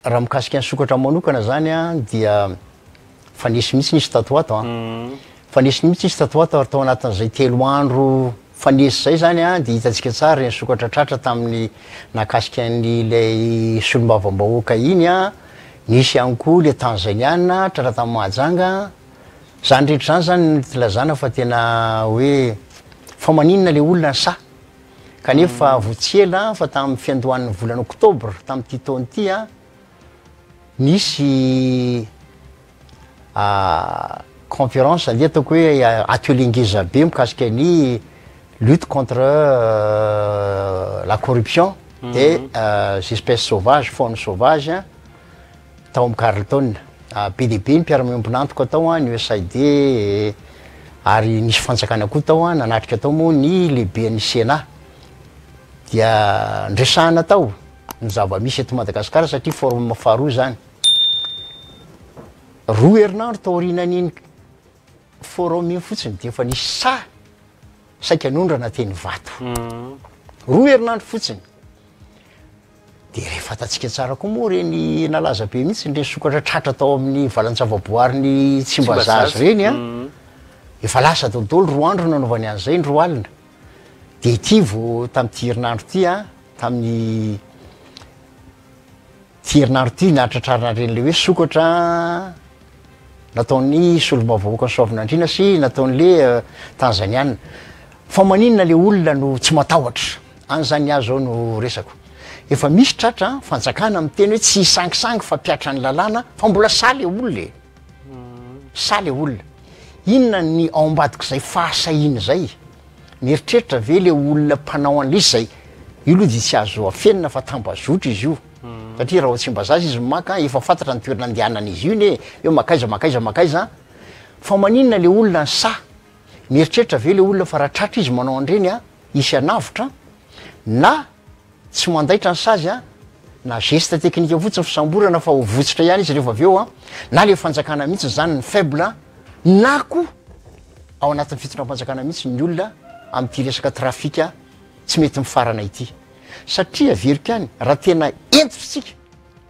Raha mikasika ny sokatra manokana zany an dia fa nisy mihitsy nisy tato ho ato an. Fa nisy mihitsy izy tato ho ato ary tao anatin'izay 3 andro fa nisy izay zany an dia hitantsika tsara ireny sokatra tratra tamin'ny nahakasika an'ilay solombavambahoaka iny an, nisy ihany koa ilay Tanzaniana tratra tamin'i Mahajanga. Izany rehetra izany zany no ilazana fa tena hoe fa maninona ilay olona ny sahy? Kanefa vao tsy ela fa tamin'ny fiandohan'ny volana oktobra tamin'ity taona ity an, nisy conférence andeha ataoko hoe atelier ngeza be mikasika ny lutte contre la corruption des espèces sauvages, faune sauvage tao amin'ny Carlton. Be dia be ny mpiara-miombon'antoka tao, ny USAID ary nisy fanjakana koa tao, nanatrika tao moa ny lehiben'ny Sénat. Dia niresahana tao ny zava-misy eto Madagasikara satria forum faharoa izany. 2 herinandro taorianan'iny forum iny fotsiny dia efa nisy sahy saika nondrana teny Ivato. 2 herinandro fotsiny. Dia re fantatsika tsara koa moa ireny nalaza be mihitsy ireny sokatra tratra tao amin'ny valan-javaboarin'i Tsimbazaza ireny an. Efa lasa daholo 2 andro nanaovany an'izay, ny 2 alina. Dia ity vao tamin'ity herinandro ity an, tamin'ny ity herinandro ity nahatratrarina an'ireny ilay hoe sokatra nataon'ny solombavambahoakan'i Soavinandriana sy nataon'ilay Tanzaniana. Fa maninona ilay olona no tsy matahotra? Any zany ny ahy zao no resako. Efa misy tratra fanjakana miteny hoe tsy hisangisangy fa mpiatra ny lalàna fa mbola sahy le olona e. Sahy le olona. Inona ny ao ambadik'izay fahasahiana izay? Mieritreritra ve le olona mpanao an'ilay izy izay? Io aloha dia tsy azo afenina fa tambazotra izy io. Satria raha ao Tsimbazaza izy maka, efa fantatra ny toerana andehanan'izy io iny e, hoe makaiza makaiza makaiza. Fa maninona le olona ny sahy? Mieritreritra ve le olona fa raha tratra izy manao an'ireny an, hisy hanavotra na tsy mandaitra ny sazy an, na geste technique fotsiny fisamborana fa ho votsotra ihany izy rehefa avy eo an, na le fanjakana mihitsy zany ny faible an, na koa ao anatin'ny fitondram-panjakana mihitsy ny olona amin'ity resaka trafic tsy mety mifarana ity. Satria averiko ihany, raha tena hentitra isika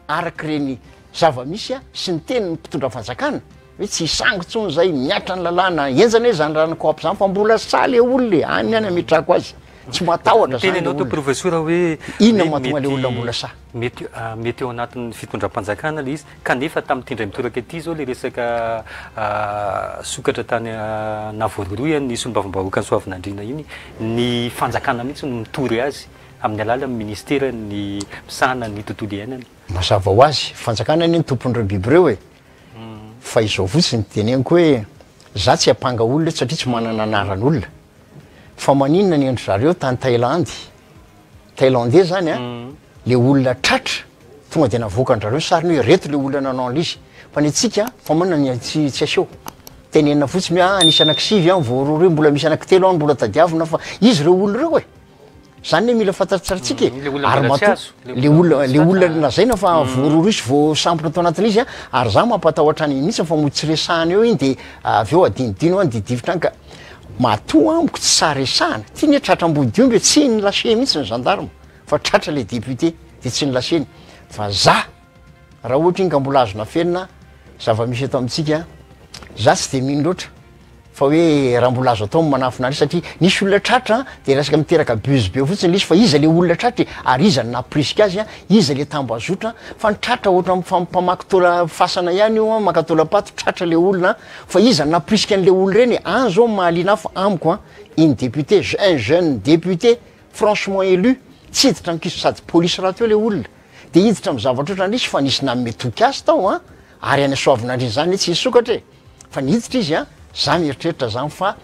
araka ireny zava-misy sy ny tenin'ny mpitondra fanjakana hoe tsy hisangy intsony izay, mihatra ny lalàna, henjana hoe izany lalàna coop izany fa mbola sahy le olona e, any ihany ametrahako azy, tsy matahotra izany le olona. Professeur hoe Inona no mahatonga le olona mbola sahy? Mety mety ao anatin'ny fitondram-panjakana le izy kanefa tamin'ity indray mitoraka ity izao le resaka sokatra tany Navoaroy ny solombavambahoakan'i Soavinandriana iny, ny fanjakana mihitsy no mitory azy amin'ny alalan'ny ministeran'ny misahana ny tontolo iainana. Mazava ho azy, fanjakana anie no tompon'ireo biby ireo e! Fa izao fotsiny teneniko hoe za tsy hiampanga olona eto satria tsy manana anaran'olona. Fa maninona ny an-dry zareo tany Thaïlande, Thaïlandais zany an, le olona tratra tonga de navoakan-dry zareo ny sariny hoe reto le olona nanao an'ilay izy. Fa ny antsika fa maninona ny tsy tsy aseho? Tenenina fotsiny hoe ah nisy anaky 9 an voarohirohy mbola misy anaky 3 an mbola tadiavina fa iza ireo olona ireo e? Zany ne mila fantatsaritsika e. Le olona Ary mbola tsy matoa azo, le le olona olona mbola le tsy olona tratra. lazaina fa voarohirohy sy voasambotra tao anatin'izy izy a, ary za mampatahotra an'iny mihitsy fa mody tsy resahana eo iny de avy eo adinodino any de difotra any ka matoa amiko tsy sahy resahana, ty ne tratra ambodiomby e, tsy ni-lâcher mihitsy ny gendarme fa tratra le député de tsy ni-lâcher-ny fa za raha ohatra iny ka mbola azo nafenina zava-misy eto amintsika, za tsy de mino loatra fa hoe raha mbola azo atao ny manafina azy satria nisy olona tratra de resaka miteraka buzz be fotsiny le izy fa iza le olona tratra e, ary iza no nampirisika azy an, iza le tambazotra fa ny tratra ohatra mifampamaky taola fasana ihany io an, maka taolam-paty tratra le olona an, fa iza no nampirisika an'le olona ireny e, any zao mahaliana ahy fa amiko an, iny député, un jeune député franchement élu tsy hiditra amin'ny kiso sady polisy rahateo le olona de hiditra amin'ny zavatra ohatran'ilay izy fa nisy nanome toky azy tao an, ary any Soavinandriana izany anie tsy hisokatra e. Fa niditra izy an, za mieritreritra zany fa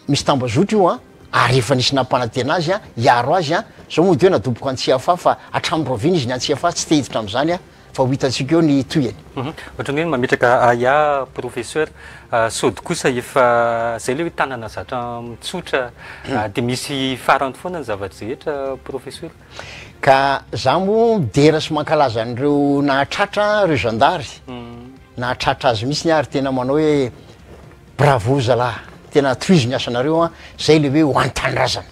misy tambazotra io an, ary efa nisy nampanantena azy an, hiaro azy an, zao moa de hoe nadoboko any Tsiafahy fa hatramin'ny rahoviana izy ny any Tsiafahy tsy te hiditra amin'izany an, fa ho hitantsika eo ny tohiny. Ohatran'ny hoe mametraka ahiahy Professeur, sody kosa efa zay le hoe tanana zatra mitsotra de misy farany foana ny zava-drehetra Professeur. Ka za moa midera sy mankalaza an'ireo nahatratra ireo zandary, nahatratra azy mihitsy ary tena manao hoe bravo zalahy, tena tohizo ny asanareo an, zay le hoe ho an'ny tanindrazana,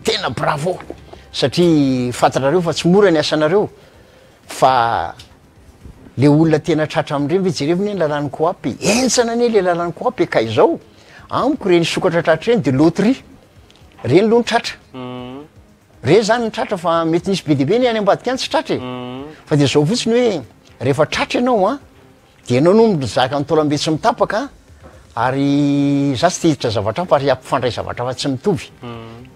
tena bravo, satria fantatrareo fa tsy mora ny asanareo fa. Le olona tena tratra amin'ireny ve, jerevo anie ny lalàn'ny COAP e, henjana anie le lalàn'ny COAP e, ka izao, amiko ireny sokatra tratra ireny de loterie, ireny aloha ny tratra. Ireny zany ny tratra fa mety nisy be dia be anie any ambadika any tsy tratra e. Fa de izao fotsiny hoe rehefa tratra ianao an, Dia ianao no mizaka ny taolam-be tsy mitapaka ary za tsy te hiditra zavatra hafa ary hampifandray zavatra hafa tsy mitovy.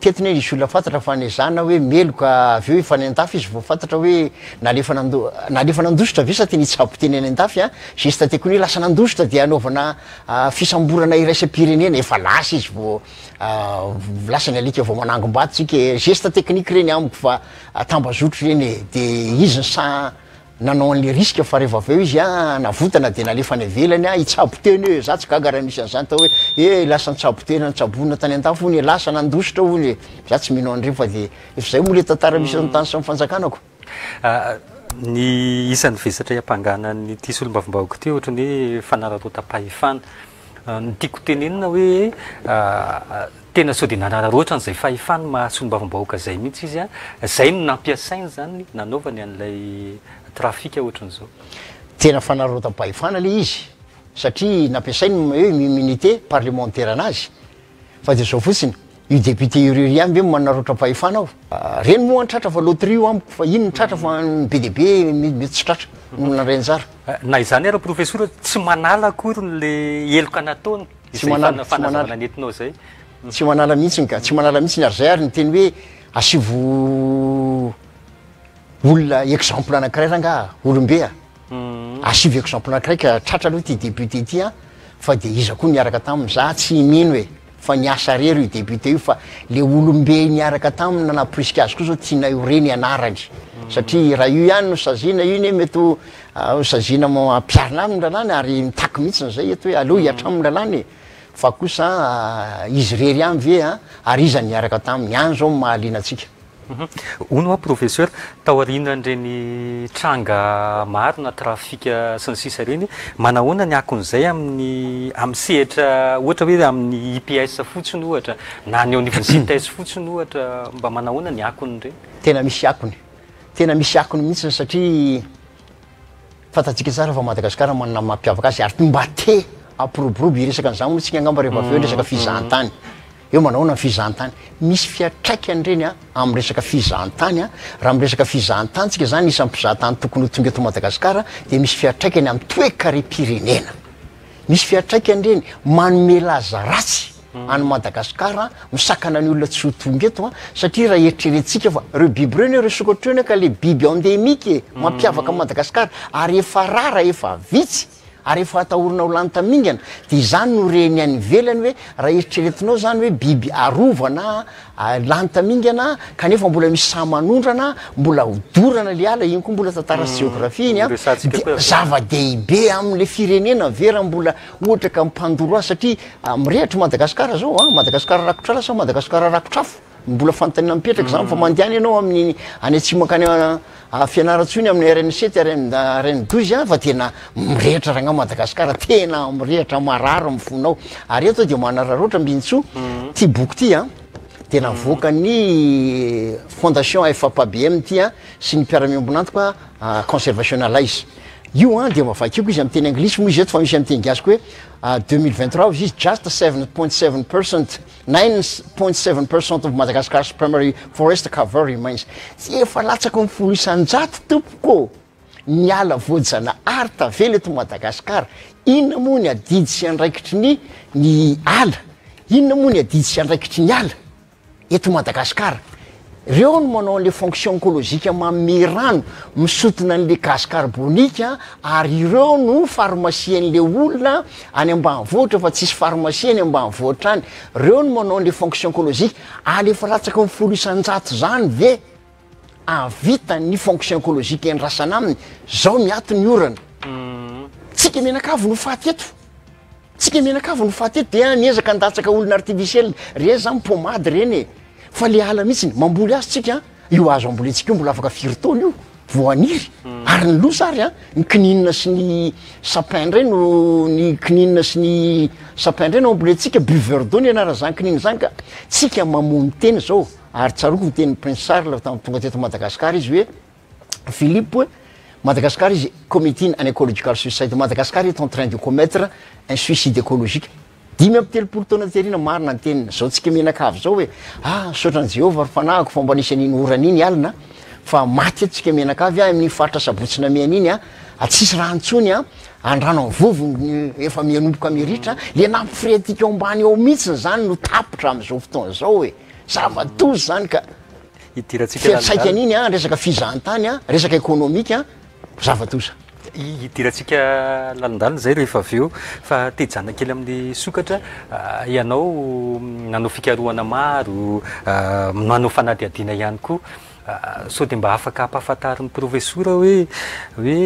Teto ne nisy olona fantatra fa nezahana hoe meloka avy eo efa any an-dafy izy vao fantatra hoe nalefa nando- nalefa nandositra ve sa tena hitsabo teny any an-dafy an, geste technique lasa nandositra dia anaovana fisamborana iraisam-pirenena, efa lasa izy vao lasa ny alika vao manangom-bato tsika e, geste technique ireny amiko fa tambazotra ireny e, dia izy ny saha Nanao an'le risque fa rehefa avy eo izy an navotana de nalefa any ivelany an hitsabo tena eo e, za tsy gaga raha misy an'izany atao hoe eh lasa nitsabo tena nitsaboina tany andafy hono e, lasa nandositra hono e, za tsy mino an'ireny fa de efa zay moa le tantara misy eto an-tany sy ny fanjakana ko. Ny isan'ny vesatra iampangana an'ity solombavambahoaka ity ohatran'ny hoe fanararaotam-pahefana. Ny tiako tenenina hoe tena sao dia nanararaotra an'izay fahefany maha solombavambahoaka izay mihitsy izy an, izay no nampiasainy izany nanaovany an'ilay trafika ohatran'izao. Tena fanararaotam-pahefana ilay izy satria nampiasainy ny hoe immunité parlementaire anazy fa dia izao fotsiny, io député io irery ihany ve no manararaotra-pahefana ao? Reny moa an tratra fa loterie io amiko fa iny no tratra fa ny be dia be mety tsy tratra no nandray anjara. Na izany ara profesora tsy manala akory le heloka nataony Tsy izay manala, tsy manala. fanazavana nentinao izay. Tsy manala mihitsiny ka, tsy manala mihitsiny ary zay ary niteny hoe asivo olona exemple anankiray rangaha olombe a! Asivo exemple anankiray ka tratra aloha ity député ity an, fa de iza koa niaraka taminy, za tsy mino e, fa niasa rery io député io fa le olombe niaraka taminy nanamporisika azy koa zao tianay ho re ny anarany, satria raha io ihany no saziana io anie mety ho ho saziana ampiharina aminy ny lalàna ary mitaky mihitsy zay eto hoe aleo hihatra aminy ny lalàna e, fa kosa izy irery ihany ve an, ary iza no niaraka taminy, any zao no mahaliana antsika. Hono hoa Professeur, taorianan'ireny tranga maro na trafika sy ny sisa ireny, manahoana ny akon'izay amin'ny amin'ny sehatra ohatra hoe amin'ny IPS fotsiny ohatra, na ny eo anivon'ny CITES fotsiny ohatra, mba manahoana ny akon'ireny? Tena misy akony, tena misy akony mihitsy satria fantatsika tsara fa Madagasikara manana ny mampiavaka azy ary mba te hampiroborobo hiresaka an'izany moa tsika angamba rehefa avy eo resaka fizahantany. Eo manahoana ny fizahantany? Misy fiantraikany ireny an amin'ny resaka fizahantany an, raha miresaka fizahantany tsika zany isan'ny mpizahatany tokony ho tonga eto Madagasikara dia misy fiantraikany amin'ny toekarem-pirenena. Misy fiantraikany ireny manome laza ratsy an'i Madagasikara, misakana ny olona tsy ho tonga eto an, satria raha eritreretintsika fa ireo biby ireo anie ireo sokatra ireo anie ka le biby endémique e, mampiavaka an'i Madagasikara ary efa rara efa vitsy. Ary efa atahorana ho lany tamingana, dia izany no ren'ny any ivelany hoe raha eritreretinao izany hoe biby arovana lany tamingana kanefa mbola misy saha manondrana, mbola hodorana le ala, iny koa mbola tantara sy jeografia iny an, dia zava-dehibe amin'le firenena ve raha mbola ohatra ka mpandoro azy satria mirehatra Madagasikara zao an, Madagasikara rakotr'ala sa Madagasikara rakotr'afo? Mbola fanontaniana mipetraka izany fa mandehana ianao amin'ny any atsimo mankany Fianarantsoa iny amin'ny RN sept, RN RN 12 an fa tena mirehitra rangahy Madagasikara, tena mirehitra marary ny fonao. Ary eto dia manararaotra Mbintsoa, ity boky ity an dia navoakan'ny fondation FAPABM ity an sy ny mpiara-miombon'antoka Conservation Allies. Io an dia mba vakiko izy amin'ny teny anglisy moa izy eto fa misy amin'ny teny gasy koa hoe 2023 hozy izy just 7.7 percent 9.7 percent of Madagascar's primary forest cover remains. Tsy efa latsaky ny 10% tompoko ô! Ny ala voajanahary tavela eto Madagasikara. Inona moa ny adidy sy andraikitry ny ny ala? Inona moa ny adidy sy andraikitry ny ala eto Madagasikara? Reo no manao an'le fonction écologique manome rano, misotona an'le gaz carbonique ary ireo no pharmacien'le olona any ambanivohitra fa tsisy pharmacie any ambanivohitra any. Reo no manao an'le fonction écologique. Alefa latsaky ny 10% zany ve ahavita ny fonction écologique endrasana aminy? Zao miato ny orana. Tsika mianakavy no faty eto. Tsika mianakavy no faty eto dia miezaka handatsaka olona artificiel. Reny zany pomade reny e. Fa le ala mihitsiny, mamboly azy tsika, io hazo ambolentsika io mbola afaka firy taona io vao haniry. Ary ny loza ary an, ny kininina sy ny sapin indray no, ny kininina sy ny sapin indray no ambolentsika, buveur d'eau ny anaran'izany kininina izany ka tsika mamono tena zao. Ary tsaroako ny tenin'i Prince Charles tamin'ny tonga teto Madagasikara izy hoe, Philippe hoe. Madagascar is committing an ecological suicide, Madagascar est en train de commettre un suicide écologique. 35 taona aty aoriana, marina ny teniny, zao tsika mianakavy zao hoe, ah, misaotra an'i Jehovah ry fanahiko fa mba nisy an'iny orana iny alina, fa maty eto tsika mianakavy ah, amin'iny faritra Sabotsy Namehana iny ah, ah tsisy rano intsony ah, andrano amin'ny vovony efa mihanomboka miritra, le nampifretika ao ambany ao mihitsiny zany no tapitra amin'izao fotoana izao e, zava-doza zany ka. Hidirantsika Fiantraikany iny an, resaka fizahantany an, resaka ekonomika an, zava-doza. Hidirantsika lalindalina izay rehefa avy eo, fa te hijanona kely amin'ny sokatra, ianao nanao fikarohana maro, manao fanadihadiana ihany koa, sao dia mba afaka ampahafantarin'ny profesora hoe hoe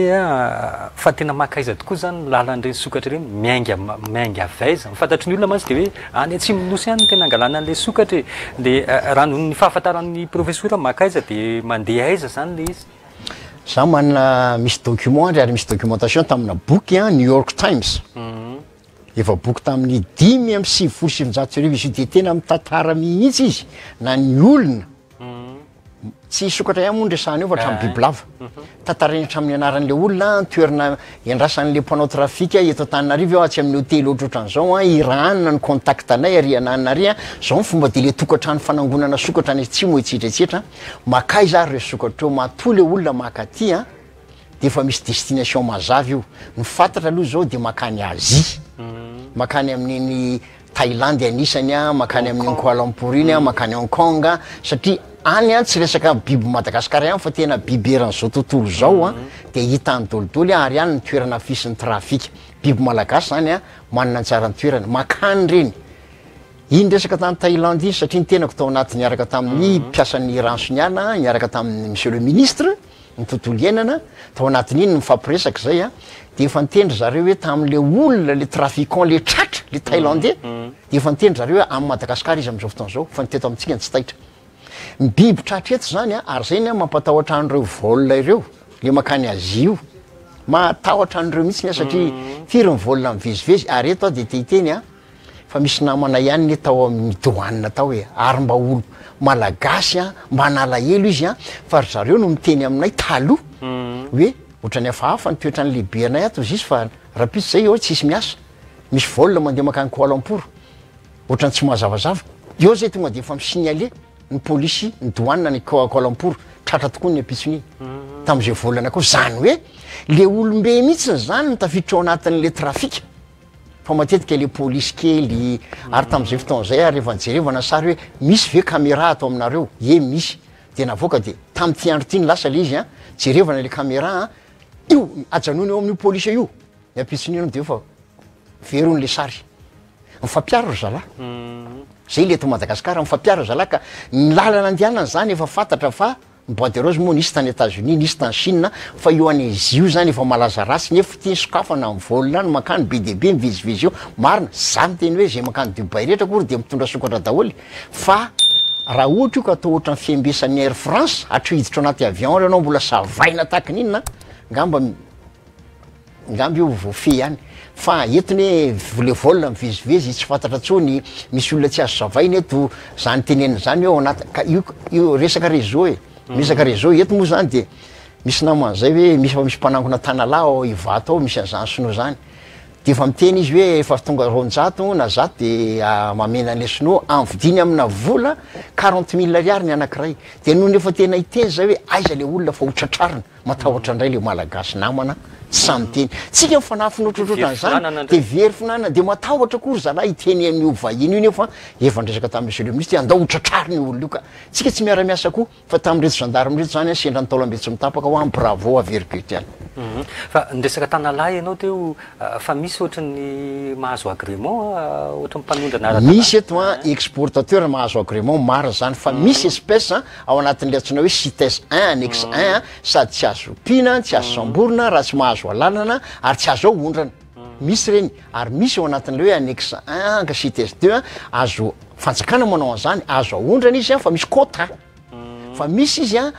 fa tena mankaiza tokoa izany ny lalan'ireny sokatra ireny, miainga miainga avy aiza? Ny fantatry ny olona mantsy dia hoe any atsimon'ny nosy any no tena angalana an'ilay sokatra e, dia raha ny fahafantaran'ny profesora mankaiza dia mandeha aiza izany ilay izy? Za manana misy document ary misy documentation tamina boky an, New York Times, efa boky tamin'ny 1995 izy io dia tena mitantara mihitsy izy na ny olona Tsy sokatra ihany moa ny resahana eo fa hatramin'ny bibilava. Tantarainy hatramin'ny anaran'ilay olona, ny toerana iandrasan'ilay mpanao trafika eto Antananarivo eo atsy amin'ny hotely ohatrohatran'izao an, irahana ny contact anay ary ananona ary an, zao ny fomba dia ilay tokantrano fanangonana sokatra any atsimo etsetra etsetra, makaiza ary ireo sokatra ireo, matoa ilay olona maka aty an, dia efa misy destination mazava io, ny fantatra aloha izao dia makany Asie, makany amin'iny Thaïlande anisany an, mankany amin'iny Kuala Lumpur iny an, mankany Hong Kong an, satria any an tsy resaka biby Madagascar ihany fa tena biby eran'izao tontolo izao an, dia hita any dolidoly an, ary any ny toerana fisin'ny trafika. Biby malagasy zany an, manana ny tsara ny toerany, mankany ireny. Iny resaka tany Thaïlande iny satria ny tenako tao anaty niaraka tamin'ny mpiasan'ny rano sy ny ala, niaraka tamin'ny monsieur le ministre, ny tontolo iainana, tao anatin'iny nifampiresaka izay an, dia efa niteny ry zareo hoe tamin'le olona, le trafiquant le tratra, le thaïlandais, dia efa niteny ry zareo hoe any Madagascar izy amin'izao fotoana izao, fa ny teto amintsika no tsy taitra. Ny biby tratra eto izany an, ary izay ny mampatahotra an'ireo vol ireo, le mankany Asie io, mahatahotra an'ireo mihitsy aho satria firy ny vol mivezivezy, ary eto aho dia te hiteny an, Fa misy namana ihany ne tao amin'ny douane tao e, ary mba olo malagasy an, mba nalahelo izy an, fa ry zareo no miteny aminay taloha hoe ohatran'ny hafahafa ny toetran'ny lehibe anay ato izy fa rahampitso zay eo tsisy miasa, misy vol mandeha mankany Kuala Lumpur, ohatran'ny tsy mahazavazava, eo zay tonga de efa mi-signaler ny polisy ny douane any Kuala Lumpur, tratra tokoa ny ampitson'iny tamin'izay vol anakao, zany hoe le olombe mihitsiny zany no tafiditra ao anatin'le trafic. Fa matetika le polisy kely ary tamin'izay fotoana izay ary rehefa nijerevana sary hoe misy ve caméra ato aminareo? Ie misy. Dia navoaka dia tamin'ity andro ity no lasa le izy an, jerevana le caméra an, io ajanony eo amin'io polisy io, ny ampitson'io dia efa very hono le sary. Mifampiaro ry zalahy. Zay le eto Madagasikara, mifampiaro ry zalahy ka ny lalana andehanana zany efa fantatra fa Ny bois de rose moa nisy tany Etats Unis, nisy tany Chine, fa io any Asie io zany efa malaza ratsy nefa ity sokafana ny vol any mankany be dia be mivezivezy eo, marina, za miteny hoe zay mankany Dubaï rehetra akory dia mitondra sokatra daholo fa raha ohatra io ka atao ohatran'ny fiambesan'ny Air France hatreo hiditra ao anaty avion ary ianao mbola savaina tahaka ny inona angamba Ngamba io voafehy ihany fa eto ne le vol mivezivezy tsy fantatra tsony, misy olona tsy azo savaina eto, zany tenenina zany hoe ao anaty ka io io resaka réseau e, resaka réseau eto moa zany de misy namana zay hoe misy efa misy mpanangona tanalahy ao Ivato ao misy an'zany sinoa zany, de efa miteny izy hoe efa tonga 200 na 100 de mamena an'le sinoa am'vidiny amina vola 40 mille ariary ny anakiray, de nony efa tena hiteny zay hoe aiza le olona fa ho tratrarina. Matahotra indray le malagasy namana tsy sahy miteny. Tsika mifanafina ohatrohatrotra an'izany de very finanana de matahotra koa ry zalahy hiteny an'io vahiny io nefa efa niresaka tamin'i monsieur le ministre andao ho tratrarina io olona io ka. Tsika tsy miara-miasa koa fa tamin'ireto gendarme ireto zany an sendra ny taolam-be tsy mitapaka hoa bravo averiko eto ihany. Fa niresaka tanalahy ianao teo fa misy ohatry ny mahazo agrément ohatry ny mpanondrana ara-dalàna. Misy eto an exportateur mahazo agrément marina zany fa misy espèce ao anatin'ilay antsoina hoe Cites un, annexe un, sady tsy azo ompiana, tsy azo samborina raha tsy mahazo alalana ary tsy azo aondrana. Misy ireny ary misy ao anatin'ilay hoe annexe un ka Cites deux, azo fanjakana manao an'izany, azo aondrana izy fa misy quota. Fa misy izy an,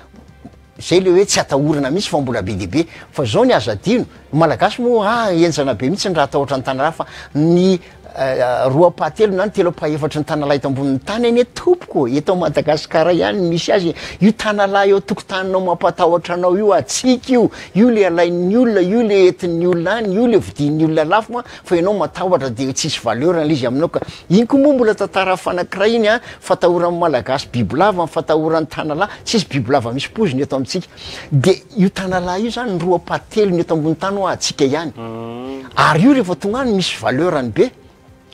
zay le hoe tsy atahorana mihitsy fa mbola be dia be. Fa zao ny aza adino, ny Malagasy moa ah henjana be mihitsy raha atahotra ny tanalahy fa ny. Roa ampahatelony na ny telo ampahefatry ny tanalahy eto ambonin'ny tany anie tompoko e, eto Madagasikara ihany no misy azy e. Io tanalahy eo an-tokotaninao mampatahotra anao io hatsiaka io, io le alain'ny olona, io le entin'ny olona any, io le vidian'ny olona lafo an, fa ianao matahotra dia tsisy valeur le izy aminao ka. Iny koa moa mbola tantara hafa anankiray iny an, fatahoran'ny Malagasy bibilava ny fatahoran'ny tanalahy, tsisy bibilava misy poizina eto amintsika. De io tanalahy io zany ny roa ampahatelony eto ambony tany hoa antsika ihany. Ary io rehefa tonga any misy valeur-ny be.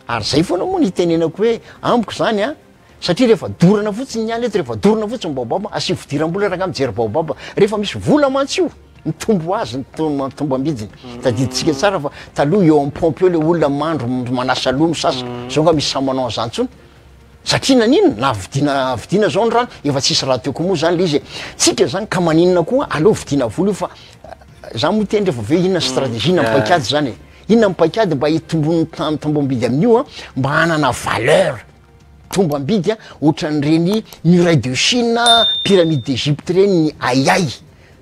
Ary zay foana moa no itenenako hoe amiko zany an, satria rehefa dorana fotsiny ny ala eto, rehefa dorana fotsiny ny baobab, asio fidiram-bola rangaha mijery baobab. Rehefa misy vola mantsy io, mitombo ho azy ny tombam-bidiny. Tadidintsika tsara fa taloha eo am pompe eo le olona mandro manasa loha misasa, zao nga misy sahy manao an'zany intsony? Satria naninona? Na vidiana vidiana zao ny rano, efa tsisy raha teo koa moa zany le izy e. Tsika zany ka maninona koa aleo vidiana vola io fa za moa teny rehefa avy eo inona stratégie inona ny paikady zany e? Inona ny paikady mba hitombon'ny tombam-bidy amin'io an, mba hanana valeur tombam-bidy an, ohatran'ireny muraille de Chine, pyramide d'Egypte ireny ny ahiahy,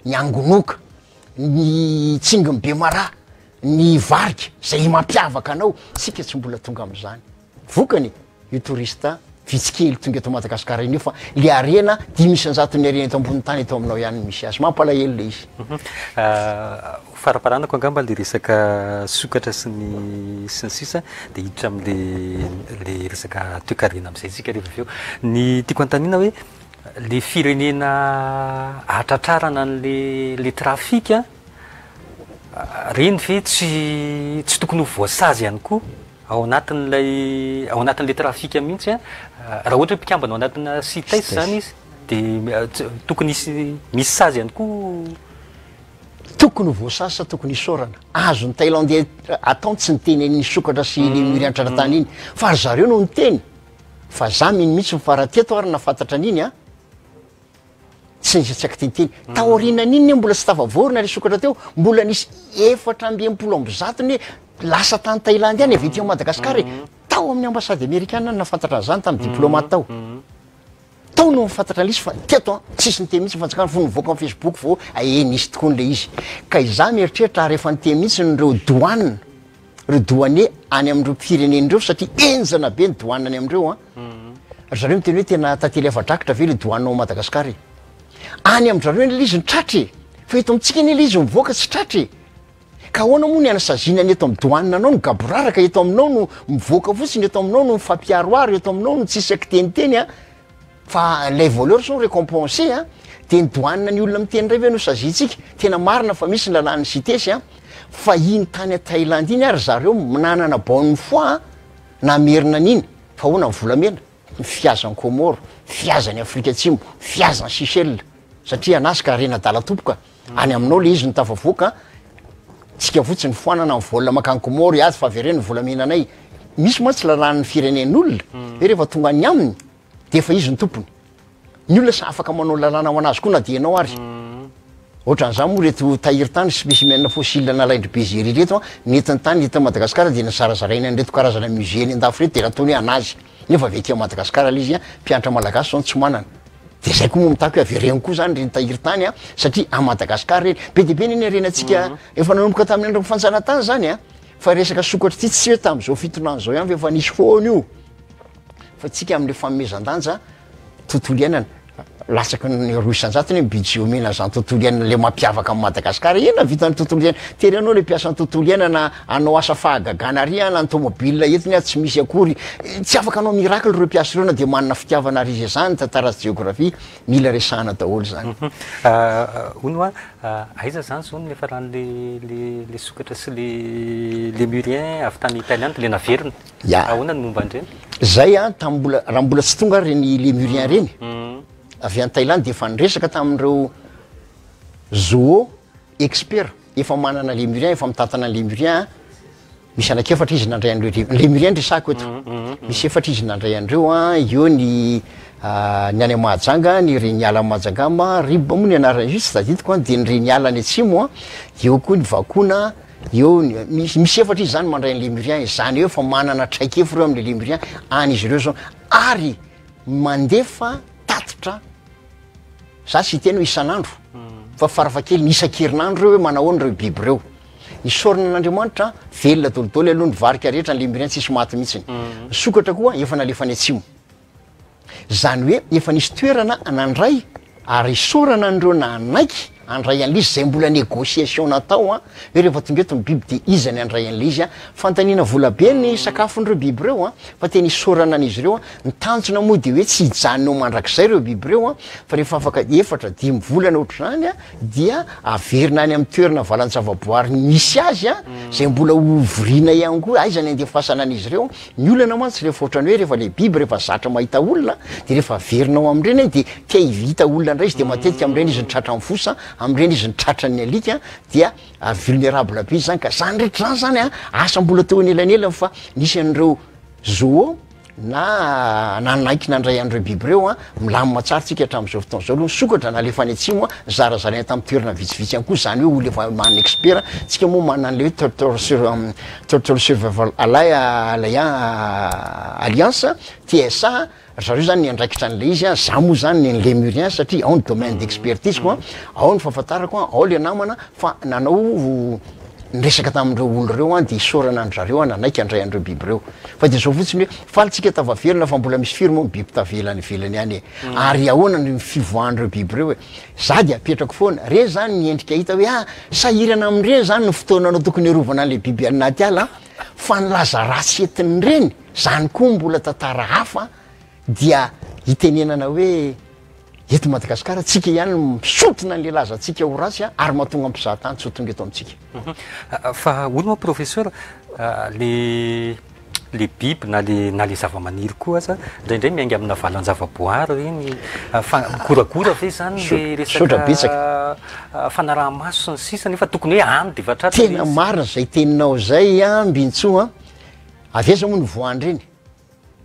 ny angonoka, ny tsingin'i Bemaraha, ny varika, zay mampiavaka anao, tsika tsy mbola tonga amin'izany. Vokany, io touriste vitsy kely tonga eto Madagascar iny io fa le harena 5% ny harena eto ambony tany eto aminao ihany no misy azy. Mampalahelo le izy. Ho faramparanako angamba le resaka sokatra sy ny sy ny sisa dia hiditra amin'le le resaka toekarena amin'izay isika rehefa avy eo. Ny tiako anontaniana hoe le firenena ahatratrarana an'le le trafic reny ve tsy tsy tokony ho voasazy ihany koa? Ao anatin'ilay ao anatin'ilay trafic mihitsy an, raha ohatra hoe mpikambana ao anatina CITES izany izy dia tokony hisy misy sazy ihany koa. Tokony ho voasazy sa tokony hisaorana? Azon'ny Thaïlandais atao ny tsy niteny an'iny sokatra sy lémurien tratra tany iny fa ry zareo no niteny fa za mino mihitsy fa raha teto ary nahafantatra an'iny an, Tsy nisy tsy akitintiny. Taorianan'iny ne mbola tsy tafavory le sokatra teo, mbola nisy 164 ne lasa tany Thaïlande any avy ety Madagascar e. Tao amin'ny ambassade amerikana no nahafantatra an'izany tamin'ny diplomate tao. Tao no nahafantatra an'ilay izy fa teto an, tsisy niteny mihitsy ny fanjakana fony nivoaka amin'ny Facebook vao eh nisy tokoa an'ilay izy. Ka izaho mieritreritra ary efa niteny mihitsy ireo douane, ireo douanier any amin'ireo firenena ireo satria henjana be ny douane any amin'ireo an. Ry zareo miteny hoe tena tantely afa-drakitra ve le douane ao Madagascar e? Any amin-dry zareo anie le izy no tratra e! Fa eto amintsika anie le izy mivoaka tsy tratra e! Ka ahoana moa ny anasaziana ny eto amin'ny douane anao no gaboraraka, eto aminao no mivoaka fotsiny, eto aminao no mifampiharoharo, eto aminao no tsisy akiteniteny an! Fa les voleurs sont récompensés an! Dia ny douane ny olona miteny indray ve no saziantsika? Tena marina fa misy ny lalàn'ny CITES an! Fa iny tany Thaïlande iny ary zareo nanana bonne foi an! Namerina an'iny fa ahoana ny volamena, ny fihazan'i Comores, fihazan'i Afrika Atsimo, fihazan'i Seychelles, satria anazy ka harena adala tompoko a, any aminao le izy no tafavoaka, tsika fotsiny foanana ny vol makany Comores hiady fa avereno ny volamenanay, misy mantsy lalàn'ny firenen'olona hoe rehefa tonga any aminy de efa izy no tompony. Ny olona sa afaka manao lalàna ho anazy koa na dia ianao ary. Ohatran'izany moa ireto tahiry tany spécimen fossile nalain-dry Bezery ireto an, nentiny tany eto Madagasikara dia nozarazarainy an'ireto karazana musée any an-dafy ireto dia nataony hoe anazy. Nefa avy aty Madagasikara ilay izy an, mpianatra malagasy izao no tsy manana. Dia izay koa moa mitaky hoe avereno koa izany ireny tahiry tany an, satria à Madagasikara ireny. Be dia be anie ny harenantsika efa nanomboka tamin'ny andron'ny fanjanahantany izany an, fa resaka sokatra ity tsy hoe tamin'izao fitondrana izao ihany fa efa nisy foana io. Fa tsika amin'le fanomezan-danja tontolo iainana, latsaky ny roa isan-jatony ny budget omena an'izany tontolo iainana le mampiavaka an'i Madagasikara, inona ny vitan'ny tontolo iainana? Tery anao le mpiasan'ny tontolo iainana hanao asa fahagagana ary an, na ny tomobile entiny ary tsy misy akory, tsy afaka hanao miracle ireo mpiasa ireo na dia manana fitiavana ary izy, zany tantara sy jeografia mila resahana daholo zany. Hono hoa, aiza zany zao no niafaran'le le le sokatra sy le lémurien avy tany Thaïlande, le naverina? Ya. Ahoana ny momba an'ireny? Zay an, tamin'ny mbola, raha mbola tsy tonga ary ireny Lémurien ireny, avy any Thaïlande dia efa niresaka tamin'ireo zoo expert efa manana Lémurien, efa mitantana ny Lémurien an, misy anankiefatra izy nandray an'ireo Lé- Lémurien no resahako eto, misy efatra izy nandray an'ireo an, eo ny ny any Mahajanga, ny reniala any Mahajangama, Rib moa ny anaran'izy io tsy tadidiko an, dia ny reniala any atsimo an, eo koa ny Vakona, Eo ny, misy, misy efatra izy zany mandray ny Lémurien, izany hoe efa manana traikefa ireo amin'le Lémurien, any izy ireo zao, ary mandefa tatitra, za tsy hiteny hoe isan'andro, fa farafahakeliny isan-kerinandro ireo hoe manahoana ireo biby ireo. Isaorana an'Andriamanitra, velona dolidoly aloha ny varika rehetra, ny lemurien tsisy maty mihitsiny. Ny sokatra koa efa nalefa any atsimo. Izany hoe efa nisy toerana nandray ary isaorana an'ireo nanaiky handray an'ilay izy, izay mbola négociation natao an, hoe rehefa tonga eto ny biby dia iza ny handray an'ilay izy an. Fanontaniana vola be ny sakafon'ireo biby ireo an, fa tena isaorana an'izy ireo an. Ny tanjona moa dia hoe tsy hijanona eo mandrakizay ireo biby ireo an, fa rehefa afaka efatra, dimy volana ohatr'izany an, dia averina any amin'ny toerana valan-javaboary misy azy an, izay mbola ho voriana ihany koa, aiza ny andefasana an'izy ireo. Ny olana mantsy rehefa ohatran'ny hoe rehefa le biby rehefa zatra mahita olona de rehefa averina ao amin'ireny de te hivita olona indray izy de matetika amin'ireny izy ny tratran'ny fosa, amin'ireny izy ny tratran'ny alika dia vulnérable be izy zany ka zany rehetra zany zany an asa mbola teo anelanelany fa nisy an'ireo zoo na nanaiky nandray an'ireo biby ireo an, milamina tsara tsika hatramin'izao fotoana izao aloha, ny sokatra nalefa any atsimo an, zarazaraina tamin'ny toerana vitsivitsy ihany koa, izany hoe olona efa manana expert, tsika moa manana an'ilay hoe turtle sur Turtle Survival Alliance, TSA, ry zareo zany niandraikitra an'ilay izy an, za moa zany ny Lemurien satria ao ny domaine d'expertise-ko an, ao ny fahafantarako an, ao le namana fa nanao niresaka tamin'ireo olona ireo an, de isaorana an-dry zareo an nanaiky handray an'ireo biby ireo. Fa de zao fotsiny hoe faly tsika tafaverina fa mbola misy firy moa ny biby tavela any ivelany any e? Ary ahoana ny fivoahan'ireo biby ireo e? Za de apetrako foana, reny zany ny endrika hita hoe ah sahirana amin'ireny zany ny fotoananao tokony hiarovana an'le biby any anaty ala an, fa ny laza ratsy entin'ireny, zany koa mbola tantara hafa dia hitenenana hoe eto Madagasikara tsika ihany no misintona an'le lazantsika ho ratsy an, ary mahatonga ny mpizahatany tsy ho tonga eto amintsika. Fa hono moa professeur, le le biby na le na le zavamaniry koa aza indraindray miainga amina valan-javaboary ireny fa goragora ve zany le Misaotra betsaka. resaka fanaraha-maso sy ny sisa nefa tokony hoe any de efa tratra Tena marina zay teninao zay an Mbintsoa an, avy aiza moa ny voan-dreny?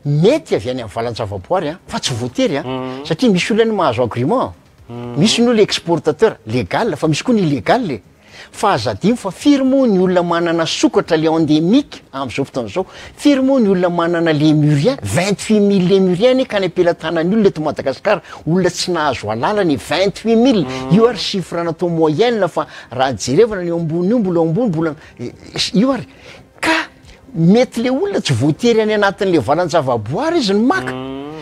Mety avy any amin'ny valan-javaboary an, fa tsy voatery an, satria misy olona anie mahazo agrément, misy ny olona exportateur, légal, fa misy koa ny illégal e. Fa aza adino fa firy moa ny olona manana sokatra le endémique amin'izao fotoana izao? Firy moa ny olona manana lémurien? 28 000 lémurien anie ka any am-pelatanan'ny olona eto Madagasikara, olona tsy nahazo alalana e, 28 000, io ary chiffre natao moyenne fa raha jerevana ny eo ambony io mbola eo ambony mbola io ary ka mety le olona tsy voatery any anatin'le valan-javaboary izy no maka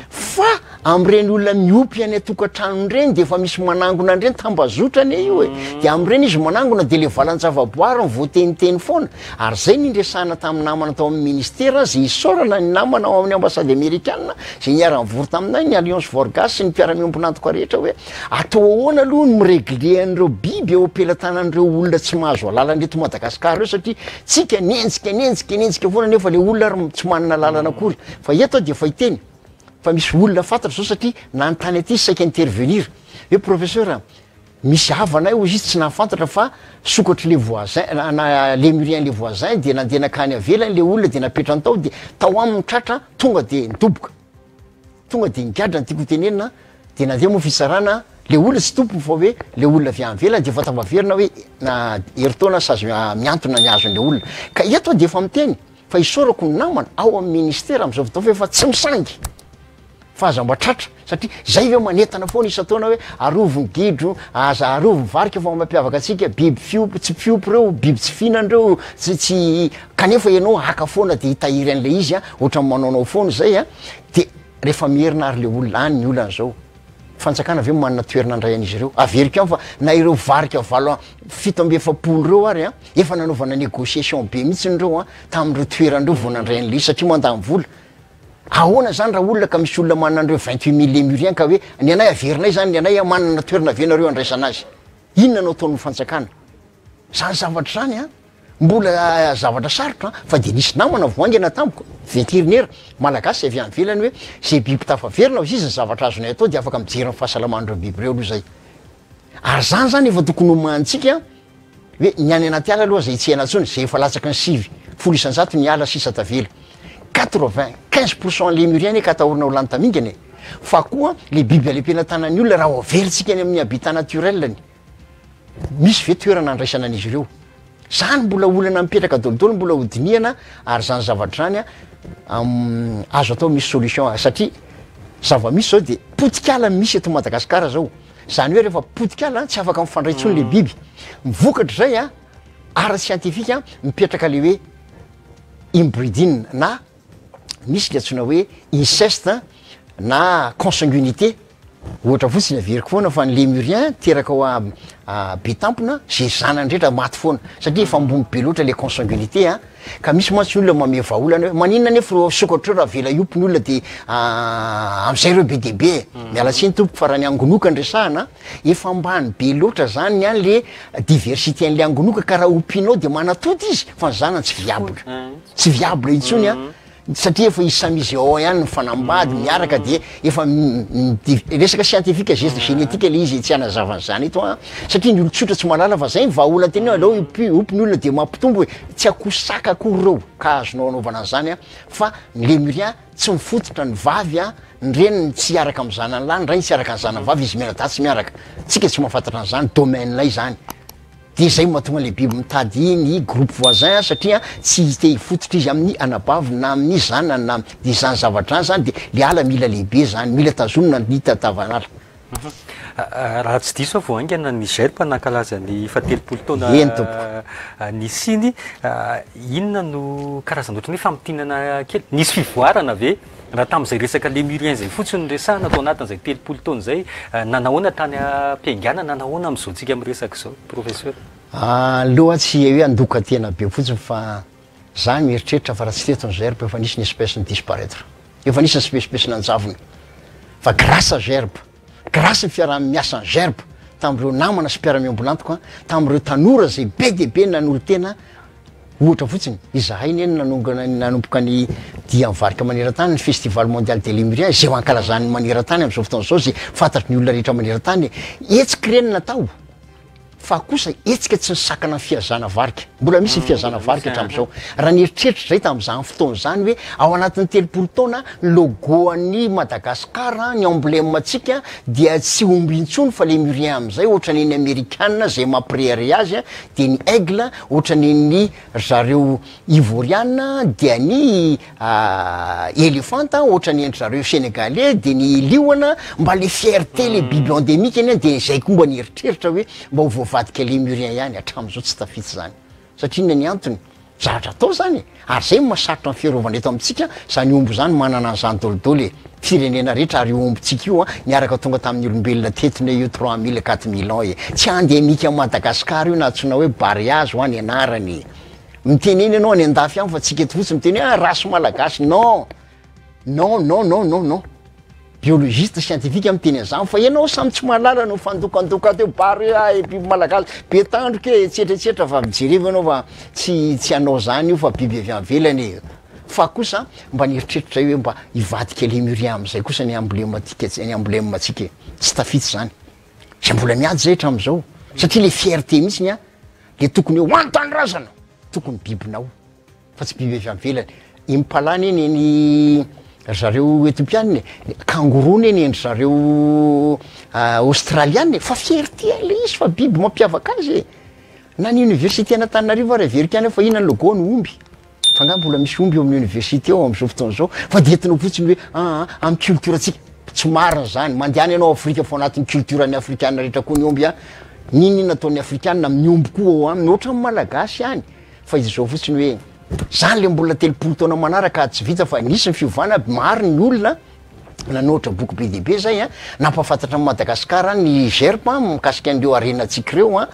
fa am'ireny olona miompy any an-tokantranony ireny de efa misy manangona an'ireny tambazotra anie io e, de am'ireny izy manangona de le valan-javaboary no voateniteny foana, ary zay no niresahana tamin'ny namana tao amin'ny ministera zay isaorana ny namana ao amin'ny ambasady amerikana zay niara-nivory taminay ny alliance Vorgas sy ny mpiara-miombon'antoka rehetra hoe Atao ahoana aloha ny mi-regler an'ireo biby eo am-pelatanan'ireo olona tsy mahazo alalana eto Madagascar ireo satria tsika nenjika nenjika nenjika foana nefa le olona ary tsy manana alalana akory. Fa eto aho dia efa hiteny fa misy olona fantatra zao satria nanontany aty saika intervenir hoe professeur a, misy havanay hozy izy tsy nahafantatra fa sokatry le voisin na lemurien le voisin dia nandeha nakany avelany le olona dia napetrany tao dia tao aminy tratra tonga dia nidoboka. Tonga de nigadra ny tiako ho tenenina de nandeha moa fitsarana le olona tsy tompony fa hoe le olona avy any ivelany de efa tafaverina hoe na herintaona sazy mihantona ny azon'le olona ka eto aho de efa miteny fa isaorako ny namana ao amin'ny ministera amin'izao fotoana fa efa tsy misangy fa aza mba tratra satria zay ve manentana foana isan-taona hoe arovy ny gidro aza arovy ny varika fa mampiavaka antsika biby fiompy tsy mpiompy reo biby tsy fihinana reo tsy tsy kanefa ianao haka foana de hitahiry an'le izy a ohatran'ny manaonao foana zay a De rehefa miherina ary le olona any ny olana zao, fanjakana ve manana toerana handray an'izy ireo? Averiko ihany fa na ireo varika valo 47 ireo ary an, efa nanaovana négociation be mihitsiny ireo an, tamin'ireo toerana ireo vao nandray an'ilay izy satria mandany vola. Ahoana zany raha olona ka misy olona manana an'ireo 28 000 lémuriens ka hoe ny anay averinay zany, ny anay an manana toerana ve nareo handraisana azy? Inona no ataon'ny fanjakana? Zany zavatra zany an, mbola zavatra sarotra an, fa dia nisy namana vao haingana tamiko, vétérinaire malagasy avy any ivelany hoe zay biby tafaverina hozy izy ny zavatra azonay atao dia afaka mijery ny fahasalaman'ireo biby ireo aloha zay. Ary zany zany efa tokony homanintsika hoe ny any anaty ala aloha zay tsy hena intsony, zay efa latsaky ny 90% ny ala sisa tavela. 95% lémurien anie ka atahorana ho lany tamingana e. Fa koa le biby any am-pelatanan'ny olona raha ho averintsika any amin'ny habitat naturel-ny, Misy ve toerana andraisana an'izy ireo? Zany mbola olana mipetraka dolidoly mbola ho dinihana ary zany zavatra zany azo atao misy solution satria zava-misy zao de potik'ala misy eto Madagasikara zao, zany hoe rehefa potik'ala tsy afaka mifandray intsony le biby, ny vokatr'izay a. Ara-siantifika mipetraka le hoe inbreeding na misy le antsoina hoe inceste na consanguinité. Ohatra fotsiny averiko foana fa ny lémurien teraka ao a Betampona ze zanany rehetra maty foana satria efa ambony be loatra le consanguinité a. Ka misy mantsy olona mamehy vahaolana hoe maninona anefa ireo sokatra ireo raha avela hiompy ny olona de amizay ireo be dia be e. Miala tsiny tompoko fa raha ny angonoka no resahana efa ambany be loatra zany ny an le diversité an'le angonoka ka raha ompianao de manatody izy fa ny zanany tsy viable. Tsy viable intsony an. Satria efa izy samy izy ao ihany mifanambady miaraka dia efa resaka scientifique geste génétique le izy tsy hanazava an'izany eto an, satria ny olon-tsotra tsy mahalala fa zay ny vahaolana tena hoe aleo hiompy hiompy ny olona dia mampitombo e, tsy akoho saka akory ireo ka azonao anaovana an'izany an, fa ny lémurien tsy mifototra ny vavy an, ny reniny tsy hiaraka amin'ny zanany lahy, ny rainy tsy hiaraka amin'ny zanany vavy, izy mianadahy tsy miaraka, tsika tsy mahafantatra an'izany, domaine-nay izany. Dia izay no mahatonga ilay biby mitady ny groupe voisin satria tsy te hifototra izy amin'ny anabaviny na amin'ny zanany na dia izany zavatra izany zany dia le ala mila lehibe zany, mila tazonina ny tatavan'ala. Raha tsy diso aho vao haingana ny GERP nankalaza ny fahatelopolo taona Eny tompoko. nisiany, inona no karazana ohatran'ny hoe famintinana kely? Nisy fivoarana ve? Raha tamin'izay resaka Lémurien izay fotsiny no resahana tao anatin'izay 30 taona izay, nanahoana tany am-piaingàna, nanahoana amin'izao tsika miresaka izao, Professeur? Aleo aho tsy hoe handoka tena be fotsiny fa za mieritreritra fa raha tsy teto ny GERB efa nisy ny espèce ni-disparaître. Efa nisy ny espèce nanjavona. Fa grâce à GERB, grâce ny fiaraha-miasan'ny GERB tamin'ireo namana sy mpiara-miombon'antoka, tamin'ireo tanora izay be dia be nanolo-tena Ohatra fotsiny, izahay anie no nanongana ny nanomboka ny dia mivarika maneran-tany, ny Festival Mondial des Lémuriens, izay ankalazan'ny maneran-tany amin'izao fotoana izao, izay fantatry ny olona rehetra maneran-tany. Hetsika ireny natao, fa kosa hetsika tsy nisakana ny fihazana varika. Mbola misy ny fihazana varika hatramin'izao. Raha nieritreritra izay tamin'izany fotoana izany hoe ao anatin'ny 30 taona, ny logo an'i Madagasikara, ny emblème-ntsika dia tsy omby intsony fa Lémurien amin'izay, ohatran'ny ny Amerikana izay mampirehareha azy, dia ny aigle, Ohatran'ny ry zareo Ivoriana dia ny elefanta, ohatran'ny ndry zareo Senegalais dia ny liona, mba le fierté le biby endemique anie dia izay koa mba nieritreritra hoe mba ho voavadika lémurien ihany, hatramin'izao tsy tafita izany. Satria inona ny antony? Zavatra atao izany e! Ary izay no mahasarotra ny fiarovana eto amintsika, izany omby izany manana an'izany dolidoly e! Firenena rehetra ary io ombintsika io an, niaraka tonga tamin'ny olombelona teto ne io 3000 4000 ans e! Tsy endemique an'i Madagascar io na antsoina hoe Barea aza hoa ny anarany e! Mitenena ianao any andafy any fa tsika eto fotsiny miteny hoe ah race malagasy, non! Non non non non non! Biologiste scientifique miteny an'izany fa ianao samy tsy mahalala no mifandokandoka teo Barea e biby malagasy be tandroka e etsetra etsetra fa mijerevo ianao fa tsy tsy hanao zany io fa biby avy any ivelany e! Fa kosa mba nieritreritra zay hoe mba hivadika Lémurien amizay kosa ny emblematique ny emblème tsika e! Tsy tafita zany. Zay mbola miady zay hatramizao satria le fierté mihitsiny an le tokony hoe ho an'ny tanindrazana tokony bibinao fa tsy biby avy any ivelany. Impala anie ny an'i ry zareo Etiopiana e, kangourou anie ny an-dry zareo Aostraliana e, fa fierté an'le izy fa biby mampiavaka azy e! Na ny université an'Antananarivo ary averiko ihany hoe fa inona ny logo ny omby? Fa nga mbola misy omby eo amin'ny université ao amin'izao fotoana izao fa dia entinao fotsiny hoe aa amin'ny culture antsika. Tsy marina izany, mandehana ianao Afrika fa ao anatin'ny culture an'ny afrikana rehetra koa ny omby an! N'inon'inona ataon'ny afrikana amin'ny omby koa ao aminy, ohatran'ny malagasy ihany. Fa izao fotsiny hoe zany le mbola 30 taona manaraka tsy vita fa nisy ny fiovana, maro ny olona nanoratra boky be dia be zay an, nampahafantatra an'i Madagasikara ny GERP mikasika an'ireo harenantsika ireo an,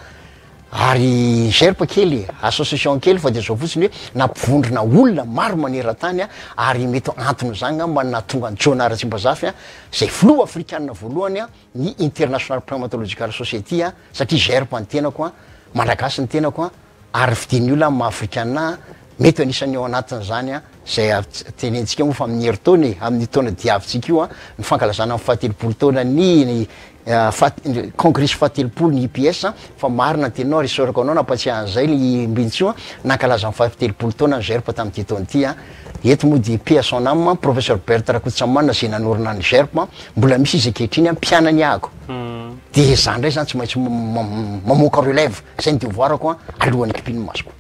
ary GERP kely, association kely fa dia zao fotsiny hoe nampivondrona olona maro maneran-tany an, ary mety anton'izany angamba no nahatonga an'i Jonah Ratsimbazafy an, izay filoha afrikanina voalohany an, ny International Primatological Society an, satria GERP ny tenako an, Malagasy ny tenako an, ary fidin'ny olona amin'ny maha afrikana ahy, mety ho anisan'ny ao anatin'izany an, izay tenentsika moa fa amin'ny herintaona e, amin'ny taona diavintsika io an, ny fankalazana ny fahatelopolo taonan'ny faha kongresy fahatelopolo ny IPS an, fa marina ny teninao ary isaorako anao nampatsiahy an'izay ny Mbinintsoa an, nankalaza ny fahatelopolo taona ny GERP tamin'ity taona ity an, eto moa dia paix à son âme, Professeur Berthe Rakotosamanana izay nanorina ny GERP an, mbola misy izy ankehitriny an, mpianany ahako, dia izaho indray izany tsy maintsy mamoaka relève. Zay ny devoir-ko an, alohan'ny kipin'ny masoko.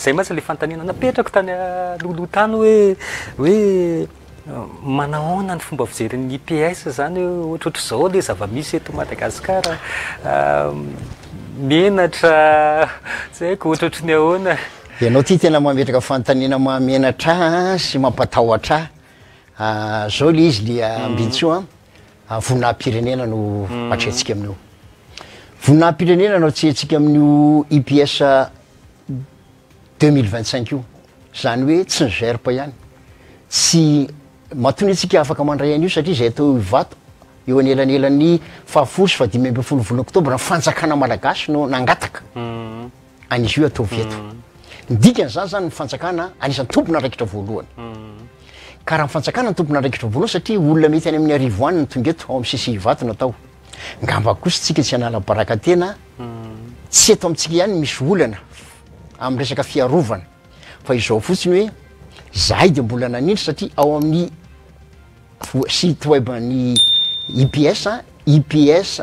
Zay mantsy le fanontaniana napetrako tany alohaloha tany hoe hoe manahoana ny fomba fijerin'ny IPS zany hoe ohatrohatr'izao le zava-misy eto Madagasikara. Menatra, tsy haiko ohatrohatry ny ahoana. Ianao ity tena mametraka fanontaniana mahamenatra ahy sy mampatahotra ahy. Zao le izy le Ambinintsoa an, voninahi-pirenena no atrehintsika amin'io. Voninahi-pirenena no atrehintsika amin'io IPS 2025 io. Izany hoe tsy ny GERP ihany. Tsy matoa antsika afaka mandray an'io satria izay atao Ivato eo anelanelan'ny fahafolo sy fahadimy ambin'ny folo volana oktobra ny fanjakana malagasy no nangataka an'izy io ataovy eto. Ny dikan'izany zany ny fanjakana anisan'ny tompon'andraikitra voalohany. Ka raha ny fanjakana ny tompon'andraikitra voalohany satria olona mety any amin'ny arivo any no tonga eto ao amin'ny CCI Ivato natao. Ngamba kosa tsika tsy hanala baraka tena, tsy eto amintsika ihany misy olana amin'ny resaka fiarovana fa izao fotsiny hoe zahay de mbola nanindry satria ao amin'ny site web ny IPS, IPS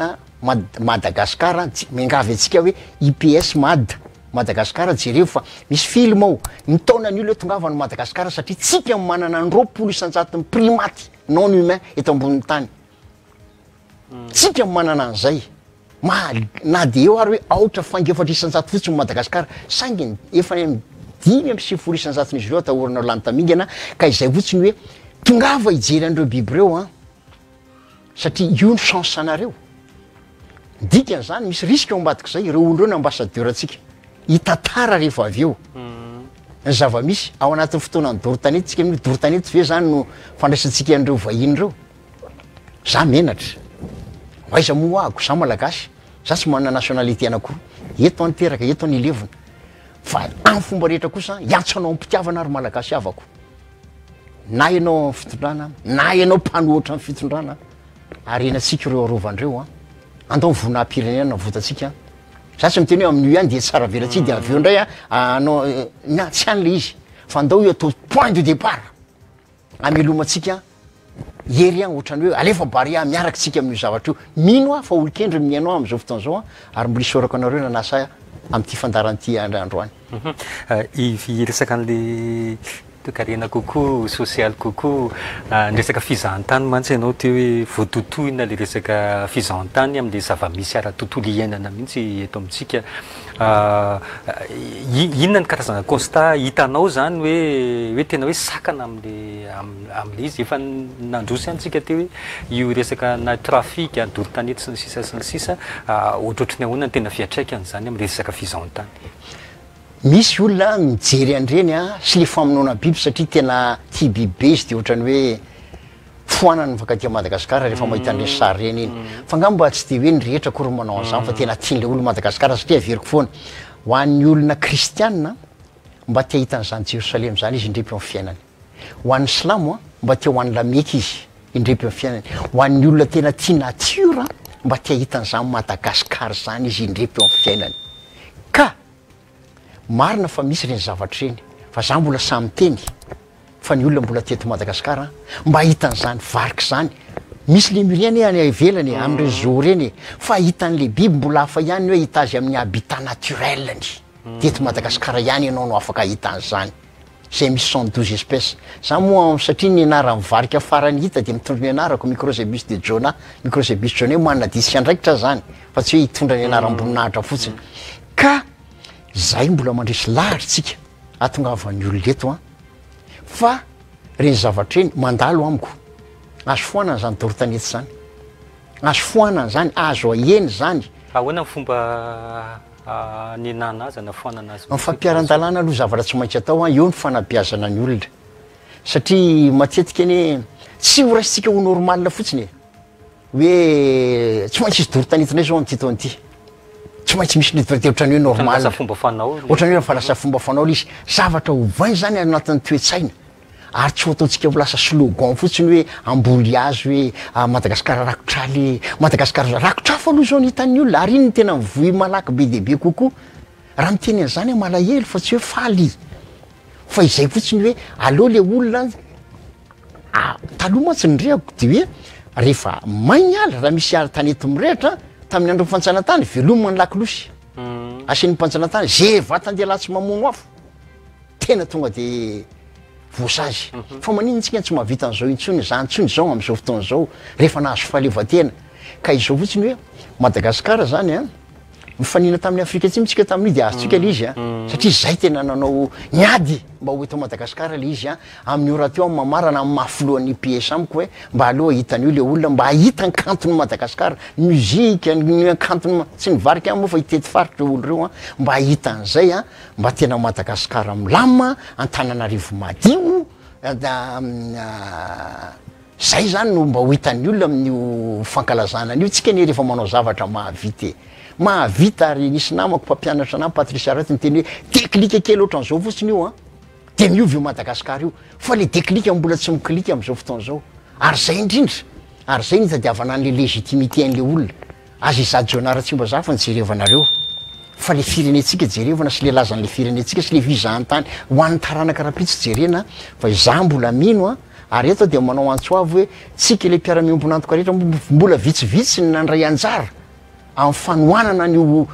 Madagascar, miangavy antsika hoe IPS Mad Madagascar jereo fa misy film ao mitaona ny olona hoe tongava any Madagascar satria tsika manana ny 20% ny primates non humain eto ambonin'ny tany. Tsika manana an'izay. Ma, na dia eo ary hoe aotra faingo 4% fotsiny Madagascar, saingy ny efa any amin'ny 95% n'izy ireo atahorana ho lany tamingana, ka izay fotsiny hoe tongava hijery an'ireo biby ireo an, satria io ny chance anareo. Ny dikan'izany misy risque ao ambadik'izay, ireo olona ireo ny ambassadeur antsika, hitantara rehefa avy eo ny zava-misy ao anatin'ny fotoanan'ny doro tanety tsika, amin'io doro tanety ve zany no fandraisantsika an'ireo vahiny ireo? Za menatra. Ho aiza moa ho ahako? Za malagasy. Za tsy manana nationalité anakiroa. Eto aho niteraka, eto aho nilevina. Fa amin'ny fomba rehetra kosa, hiantso anao am-pitiavana aho ry malagasy havako. Na ianao amin'ny fitondrana, na ianao mpanohitra ny fitondrana, harenantsika ireo arovana ireo an. Andao ny voninahi-pirenena no avotantsika an. Za tsy miteny hoe amin'io ihany dia tsara velatsihy dia avy eo indray an, anao, na tsy any le izy. Fa andao io atao point de départ. Hamelomantsika hery an, ohatran'ny hoe alefa Barea miaraka tsika amin'io zavatra io. Mino aho fa olon-kendry ny mihaino ahy amin'izao fotoana izao an, ary mbola isaorako anareo nanasa ahy amin'ity fandaharana ity androany. Hiresaka an'le toekarena kokoa, sosialy kokoa, ny resaka fizahantany mantsy ianao teo hoe voatotohina le resaka fizahantany amin'le zava-misy ara-tontolo iainana mihitsy eto amintsika. Inona ny karazana constat hitanao zany hoe hoe tena hoe sakana amle amle izy? Efa nandroso ihany tsika teo hoe io resaka na trafic, doro tanety sy ny sisa sy ny sisa, ohatrohatry ny ahoana ny tena fiantraikany zany amin'ny resaka fizahantany? Misy olona mijery an'ireny sy le famonoana biby satria tena tia biby be izy de ohatran'ny hoe foanany ny mifankatia Madagascar rehefa mahita an'ireny sary ireny iny. Fa angamba tsy dia hoe ny rehetra akory no manao an'izany fa tena tian'ilay olona Madagascar satria averiko foana, ho an'ny olona kristiana mba te hahita an'izany Jerosalema izany izy indrepy eo amin'ny fiainany. Ho an'ny silamo mba te ho any Lameka izy indrepy eo amin'ny fiainany. Ho an'ny olona tena tia natiora mba te hahita an'izany Madagascar izany izy indrepy eo amin'ny fiainany. Ka Marina fa misy ireny zavatra ireny fa za mbola sahy miteny fa ny olona mbola teto Madagascar an, mba hahita an'izany varika izany, misy lemurien anie any ivelany e, amin'ireny zoo ireny e, fa hahita an'le biby mbola hafa ihany ny hoe hahita azy amin'ny habitat naturel-ny, dia eto Madagascar ihany ianao no afaka hahita an'izany. Izay misy 112 espèces. Za moa satria ny anaran'ny varika farany hita dia mitondra ny anarako, Microcebus de Jonah, Microcebus jonae, manana didy sy andraikitra aho zany fa tsy hoe hitondra ny anaram-boninahitra fotsiny. Ka zay mbola mandresy lahatra tsika ahatongavan'ny olona eto an, fa reny zavatra reny mandalo amiko, azo foanana zany doro tanety zany, azo foanana zany, azo ahena zany. Ahoana ny fomba Hanenana azy, hanafoanana azy. Ny fampiharan-dalàna aloha zavatra tsy maintsy atao an, eo ny fanabeazana ny olona. Satria matetika anie tsy ho raisintsika ho normal fotsiny e. Hoe tsy maintsy hisy doro tanety indray zao amin'ity taona ity. Tsy maintsy misy ny dia ohatran'ny hoe normal. Lasa fomba fanao. Ohatran'ny hoe efa lasa fomba fanao ilay izy. Zavatra ovaina izany anatin'ny toe-tsaina. Ary tsy ho ataontsika ho lasa slogan fotsiny hoe hamboly hazo hoe Madagasikara rakotra ala e, Madagasikara rakotra afo aloha izao ny hitan'ny olona ary iny no tena mivoy malaky be dia be kokoa. Raha miteny an'izany aho malahelo fa tsy hoe faly fa izay fotsiny hoe aleo le olona taloha mantsy ny rehako de hoe rehefa may ny ala raha misy ala tanety mirehitra tamin'ny andron'ny fanjanantany velomina ny lakolosy asian'ny mpanjanantany ze vatan-dehilahy tsy mamono afo. Tena tonga de voasazy. Fa maninona tsika tsy mahavita an'izao intsony, izany intsony izao amin'izao fotoana izao rehefa nahazo fahaleovantena. Ka izao fotsiny hoe Madagasikara zany an, Nifanina tamin'i Afrika Atsimo tsika tamin'io dia azontsika ilay izy a, satria izay tena nanao niady mba ho eto Madagasikara ilay izy a, amin'io rahateo aho mamarana amin'ny maha filohan'ny IPS amiko hoe mba aleo hahita an'io ilay olona mba hahita ny kanton'i Madagasikara, ny mozika, ny hakanton'i, tsy ny varika ihany moa fa hitety faritra ireo olona ireo a, mba hahita an'izay a, mba tena Madagasikara milamina, Antananarivo madio, Zay zany no mba ho hitan'ny olona amin'io fankalazana an'io, tsika anie rehefa manao zavatra mahavita e! Mahavita ary nisy namako mpampianatra anah Patrice Arret niteny hoe déclic kely ohatran'izao fotsiny io an! de miova io Madagascar io, fa le déclic mbola tsy mi-clic amin'izao fotoana izao, ary zay indrindra, ary zay no itadiavana an'le légitimité an'le olona. Aza izaho Jonah Ratsimbazafy no jerevanareo fa le firenentsika jerevana sy le lazan'le firenentsika sy le fizahantany ho an'ny taranaka rahampitso jerena fa izaho mbola mino an, ary eto aho dia manao antso avo hoe tsika le mpiara-miombon'antoka rehetra mbola vitsivitsy ny nandray anjara amin'ny fanohanana an'io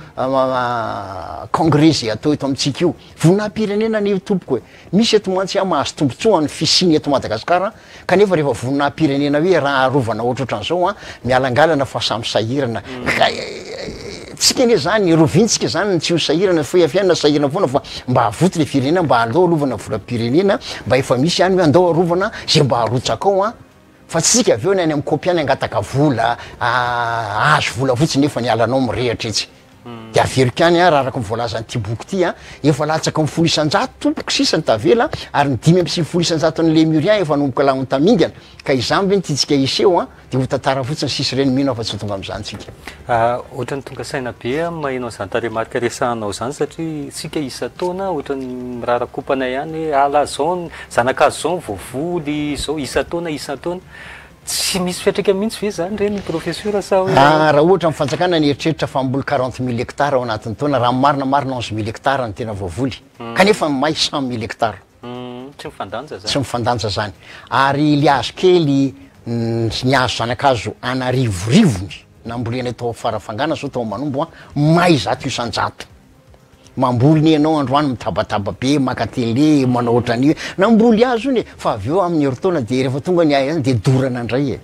congrès izay atao eto amintsika io. Voninahi-pirenena anie io tompoko e! Misy eto mantsy an mahazo tombotsoa amin'ny fisiany eto Madagasikara kanefa rehefa voninahi-pirenena hoe raha arovana ohatrohatran'izao an, mialangalana fa samy sahirana. Ka tsika anie zany, rovintsika zany ny tsy ho sahirana, fohy fiainana sahirana foana fa mba avoty le firenena, mba aleo arovana volam-pirenena, mba efa misy ihany hoe andao arovana zay mba arotsaka ao an, fa tsy tsika avy eo ny any amin'ny copie any hangataka vola, ahazo vola fotsiny nefa ny alanao mirehatra etsy. Dia averiko ihany raha araka ny voalazan'ity boky ity an, efa latsaky ny 10% tompoko sisa ny tavela ary ny 95% Lémurien efa nanomboka lany tamingana, ka izany ve no tiantsika hiseho an, dia ho tantara fotsiny sisa ireny, mino aho fa tsy ho tonga amin'izany tsika. Ohatran'ny tonga saina be aho maheno an'izany tarehimarika resahanao izany satria isika isan-taona ohatran'ny mirarakompana ihany hoe ala zao ny zanakazo zao ny voavoly izao isan-taona isan-taona. Tsy misy fiantraikany mihitsy ve izany ireny profesora sa hoe Ah, raha ohatra ny fanjakana nieritreritra fa hamboly 40 000 hectares ao anatin'ny taona, raha ny marina marina 11 000 hectares no tena voavoly, kanefa ny may 100 000 hectares. Tsy mifandanja izany. Tsy mifandanja izany. Ary ilay hazo kely, ny hazo zanakazo an'arivorivony nambolena tao Farafangana sao tao Manombo an, may 100%. Mamboly ny ianao androany mitabataba be, maka télé, manao ohatran'io, namboly hazo iny e, fa avy eo amin'ny herintaona dia rehefa tonga ny ahy dia dorana indray e,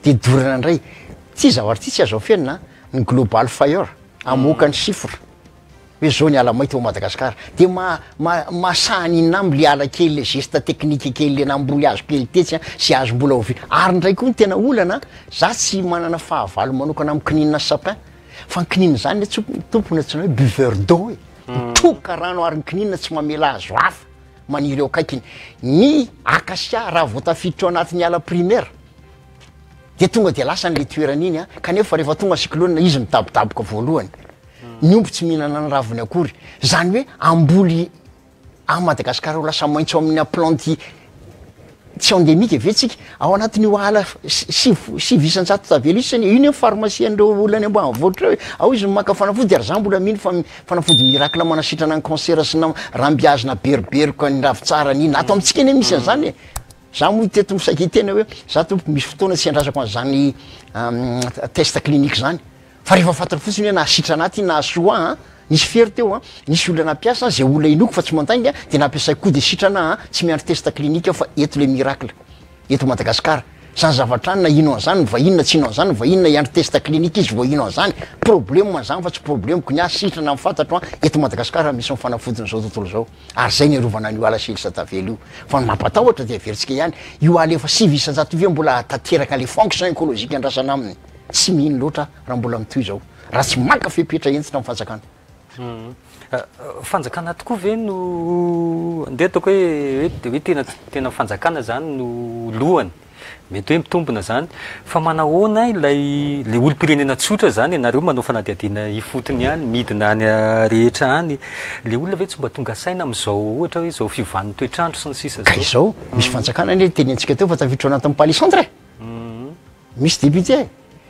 dia dorana indray. Ity zavatra ity tsy azo afenina an, ny global fire hamoaka ny chiffre hoe zao ny ala maity ao Madagascar, dia ma- ma- mahasahy n'inona aminy le ala kely, le geste technique kely le namboly hazo kely tetsy an, sy hazo mbola ho vita, ary indray koa ny tena olana, za tsy manana fahavalo manokana amin'ny kininina sy sapin, Fa ny kininina izany anie tompony antsoina hoe buveur d'eau e. Mitroka rano ary ny kininina tsy mamela hazo hafa maniry eo akaikiny. Ny acacia raha vao tafiditra ao anatin'ny ala primaire dia tonga dia lasa an'ilay toerana iny an, kanefa rehefa tonga cyclone izy midabodaboka voalohany. Ny omby tsy mihinana ny raviny akory. Izany hoe hamboly Any Madagascar ho lasa maitso amina plantes tsy endémique ve tsika? Ao anatin'io ala 90% tavela io sisa anie, io anie pharmacie an'ireo olona any ambanivohitra ireo e, ao izy no maka fanafody ary za mbola mino fa fanafody miracle manasitrana ny cancer sy ny rambiazina beroberoka ny ravintsara ny inona, ato amintsika anie misy an'izany e, za moa teto misaika hiteny hoe za tompoko misy fotoana tsy andrasako an'izany test clinique zany. Fa rehefa fantany fotsiny hoe nahasitrana ahy ty nahasoa ahy an, nisy fery teo an, nisy olona nampiasa an, zay olona inoako fa tsy mandainga dia nampiasaiko koa dia sitrana ahy an, tsy miandry test clinique aho fa eto le miracle, eto Madagascar, zany zavatra any na hino an'zany ny vahiny na tsy hino an'zany ny vahiny na hiandry test clinique izy vao hino an'zany, problème zany fa tsy problemeko, ny ahy sitrana ny fantatro an, eto Madagascar misy ny fanafodin'izao tontolo izao, ary zay ny arovana an'io ala sisa tavela io, fa ny mampatahotra dia averintsika ihany, io ala efa 9% io ve mbola hahatanteraka le fonction écologique andrasana aminy? Tsy mino loatra aho raha mbola mitohy izao, raha tsy maka fepetra hentitra ny fanjakana. Fanjakana tokoa ve no, andeha ataoko hoe hoe dia hoe tena tena fanjakana izany no lohany, mety hoe mitombina izany, fa manahoana ilay ilay olom-pirenena tsotra izany, ianareo manao fanadihadiana ifotony any, midina any rehetra any, ilay olona ve tsy mba tonga saina amin'izao ohatra hoe izao fiovan'ny toetr'andro sy ny sisa Ka izao? izao, misy fanjakana anie tenentsika teo fa tafiditra ao anatin'ny palissandre e! Misy député e!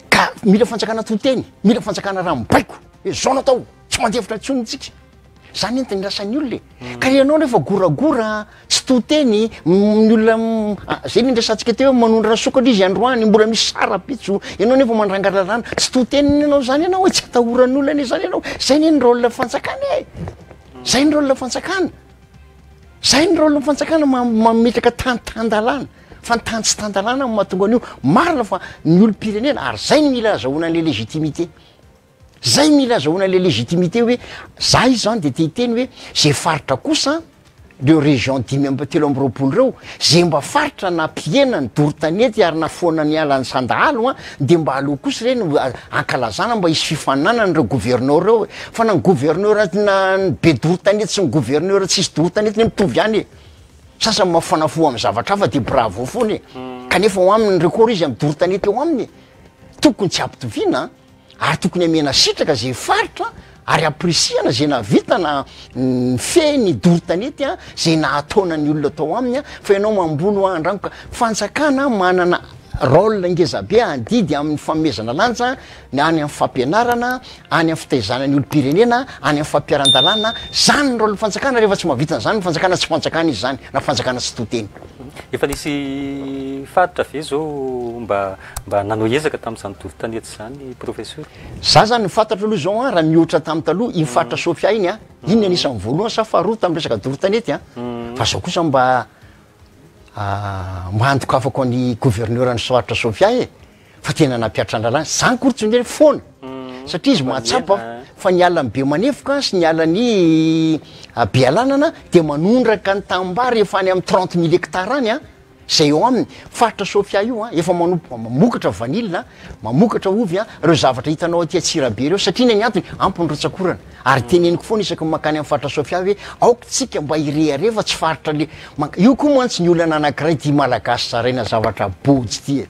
Ka mila fanjakana to teny, mila fanjakana raha mibaiko hoe zao no atao, tsy mandefitra intsony tsika. Zany entiny rasan'ny olona e. Ka ianao nefa goragora, tsy to teny, ny olona zay ny resantsika teo hoe manondrana sokatra izy androany, mbola misy sara ampitso, ianao nefa mandrangalalana, tsy to teny ianao zany ianao e, tsy atahoran'olona anie zany ianao. Zay anie ny rôle fanjakana e! Zay ny rôle fanjakana. Zay ny rôle fanjakana mametraka tany tan-dalàna. Fa ny tany tsy tan-dalàna no mahatonga an'io. Marina fa ny olom-pirenena, ary zay no mila azahoana an'le légitimité. Zay mila azahoana le légitimité hoe za izany de te hiteny hoe ze faritra kosa reo région 23 reo, ze mba faritra nampihena ny doro tanety ary nafoana ny ala ny sandahalo an, de mba aleo kosa ireny ankalazana mba hisy fifaninanana ireo gouverneur reo e, fa na ny gouverneur na ny be doro tanety sy ny gouverneur tsisy doro tanety ne mitovy ihany e, sasany mafana fo amin'ny zavatra hafa de bravo foana e, kanefa ao aminy ny record izy amin'ny doro tanety eo aminy e, tokony tsy ampitoviana an. Ary tokony hamena sitraka ze faritra ary ampirisihana ze nahavita na nifehy ny doro tanety a, ze nahataona ny olona tao aminy a, fa ianao mamboly hoa andrano ka fanjakana manana role ngeza be adidy amin'ny fanomezana lanja ny any amin'ny fampianarana, any amin'ny fitaizana ny olom-pirenena, any amin'ny fampiharan-dalàna, zany ny role fanjakana, rehefa tsy mahavita an'izany ny fanjakana tsy fanjakana izy zany na fanjakana tsy to teny. Efa nisy faritra ve zao mba Mba nanao ezaka tamin'izany doro tanety izany Professor? Za zany ny fantatro aloha izao an, raha mihoatra tamin'ny taloha, iny faritra Sofia iny an, iny ny anisan'ny voalohany sa faharoa tamin'ny resaka doro tanety an, fa zao kosa mba mba handokafako an'i gouverneur ny faritra Sofia e, fa tena nampihatra ny lalàna, zany koa ry tsy hoe foana, satria izy mahatsapa fa ny alan'i Bemanefoka sy ny alan'i Bealanana dia manondraka ny tanimbary efa any amin'ny 30 mille hectares any an, Izay eo aminy, faritra Sofia io an, efa manomboka mamokatra vanille, mamokatra ovy an, ireo zavatra hitanao aty Antsirabe ireo, satria ny antony, ampy ny rotsak'orana. Ary teneniko foana isaky ny mankany amin'ny faritra Sofia hoe aoka tsika mba hirehareha fa tsy faritra le mank-, io koa mantsy ny olana anankiray ity Malagasy zaraina zavatra bôjy ity e.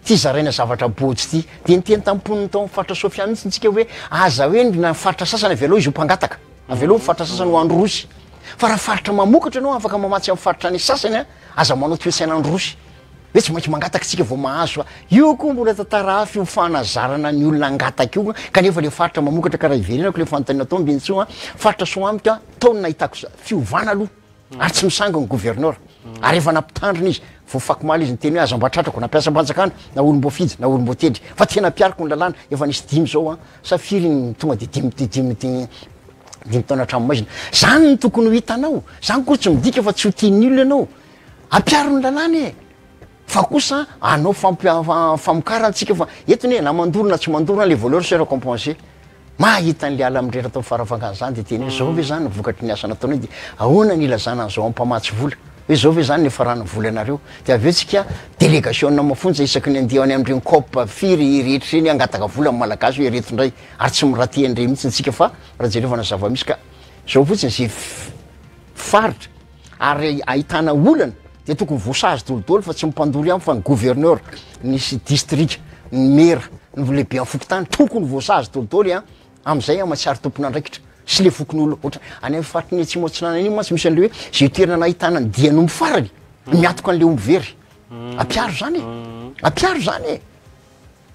Ity zaraina zavatra bôjy ity. Dia niteny tamin'ny mponina tao amin'ny faritra Sofia mihitsy tsika hoe aza hoe na ny faritra sasany avelao izy ho mpangataka. Avelao ny faritra sasany ho androrosy. Fa raha faritra mamokatra ianao afaka mamatsy amin'ny faritra any sasany an, aza manao toe-tsaina androrosy. Hoe tsy maintsy mangataka isika vao mahazo fa io koa mbola tantara hafa io fanazarana ny olona hangataka io kanefa le faritra mamokatra ka raha hiverenako le fanontaniana tao Ambinintsoa an, faritra Soamiko an, tao no nahitako fiovana aloha. Ary tsy misangy ny gouverneur. Ary efa nampitandrina izy, vao fakomaly izy niteny hoe aza mba tratrako na mpiasam-panjakana na olom-boafidy na olom-boatendry fa tena ampihariko ny lalàna, efa nisy dimy zao an, sa firy ny tonga de dimy dimy dimy taona an-tranomaizina. Zany no tokony ho hitanao, zany koa tsy midika fa tsy ho tian'ny olona ianao. Ampiaro ny lalàna e! Fa kosa hanao famokarana tsika fa eto anie na mandoro na tsy mandoro le voleur se recompenser. Mahita an'le ala mirehitra tao Farafangana zany de teny hoe zao ve zany ny vokatry ny asa nataonay de ahoana ny ilazana an'izao amin'ny mpamatsy vola hoe zao ve zany ny hiafaran'ny volanareo de avy eo tsika délégation mafonja isaky ny andeha any amin'ireny cop firy rehetra ireny hangataka vola amin'ny malagasy hoe ireto indray ary tsy mi-rater an'ireny mihitsy tsika fa raha jerevana ny zava-misy ka zao fotsiny ze faritra ary ahitana olana de tokony voasazy dolidoly fa tsy ny mpandoro ihany fa ny gouverneur, ny sy distrika, ny mera, ny lehiben'ny fokontany tokony voasazy dolidoly an, am'zay an mahatsiaro tompon'andraikitra sy le fokonolona ohatra any amin'ny faritry ny Atsimo Atsinanana iny mantsy misy an'le hoe zay toerana nahitana ny dian'omby farany miatoka an'le omby very, ampiaro zany e, ampiaro zany e.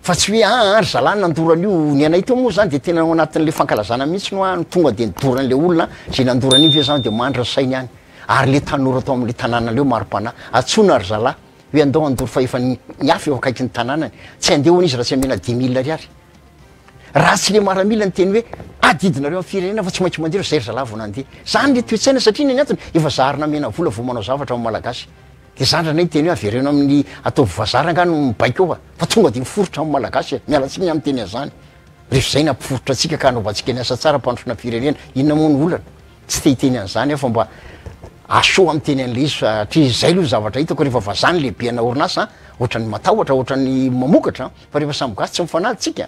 Fa tsy hoe aa ry zalahy nandoro an'io, ny anay teo moa zany de tena ao anatin'le fankalazana mihitsy no no tonga de nidoro an'le olona, ze nandoro an'iny ve zany de mandry ny sainy any, ary le tanora tao amin'le tanàna leo mari-panahy, antsoina ry zalahy hoe andao handoro fa efa ny afo eo akaikin'ny tanànany, tsy handeha hono izy raha tsy amena 5000 ariary. Raha tsy le maramila niteny hoe adidinareo amin'ny firenena fa tsy maintsy mandeha, zay ry zalahy vao nandeha. Zany le toe-tsaina satria ny antony efa zaharina amena vola vao manao zavatra amin'ny malagasy. De zandry anay niteny hoe avereno amin'ny ataovy vazaha rangaha no mibaiko eo a! Fa tonga de miforitra amin'ny malagasy e! Miala tsiny aho miteny an'izany. Rehefa izay nampiforitra antsika ka hanaovantsika ny asa tsara hampandrosoana firenena, inona moa no olana? Tsy te hiteny an'izany aho fa mba aso aho miteny an'ilay izy satria izay aloha ny zavatra hitako rehefa vazaha ny lehibe-na orinasa ohatran'ny matahotra, ohatran'ny mamokatra fa rehefa samy gasy tsy mifanaly tsika.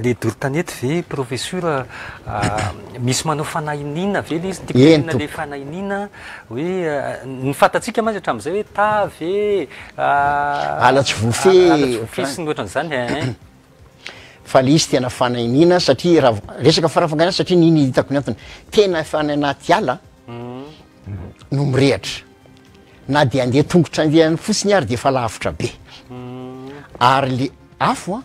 Le doro tanety ve professeur misy manao fanahiniana ve le izy? Tiako tenenina le fanahiniana hoe ny fantatsika mantsy hatramin'izay hoe tavy e, Ala tsy voafehy, ala tsy voafehy sy ny ohatran'izany ein. Fa le izy tena fanahiniana satria raha resaka farafangana satria n'iny hitako ny antony, tena efa any anaty ala no mirehatra. Na dia andeha tongotra andeha any fotsiny ary dia efa lavitra be. Ary le afo an,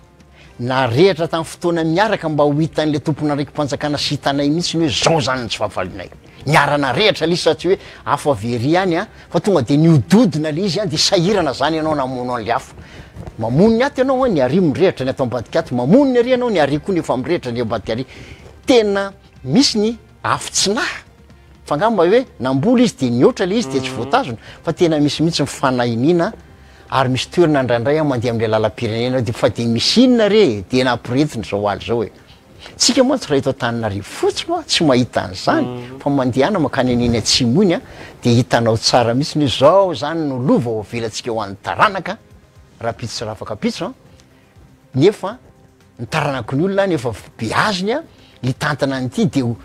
narehatra tamin'ny fotoana miaraka mba ho hitan'le tompon'andraiki-panjakana sy hitanay mihitsy ny hoe zao zany ny tsy fahafalianay. Niara-narehatra le izy fa tsy hoe afo avy ery ihany an, fa tonga de nihododina le izy an, de sahirana zany ianao namono an'le afo. Mamono ny ato ianao an, ny ary mirehatra ny ato ambadika ato, mamono ny ary ianao, ny ary koa nefa mirehatra ny ambadika ary. Tena misy ny afo tsy nahy. Fa angamba hoe namboly izy de nihoatra le izy de tsy voatazona, fa tena misy mihitsy ny fanahiniana. Ary misy toerana indraindray aho mandeha amin'ilay lalam-pirenena dia fa dia misy inona re e? Dia nampiretina izao ala izao e. Tsika mantsy raha eto Antananarivo fotsiny hoa tsy mahita an'izany fa mandehana mankany an'iny atsimo iny dia hitanao tsara mihitsy hoe izao izany no lova ho avelantsika ho an'ny taranaka rahampitso sy rahafakampitso an, nefa ny taranaky ny olona any efa beaziny an, hitantana an'ity dia ho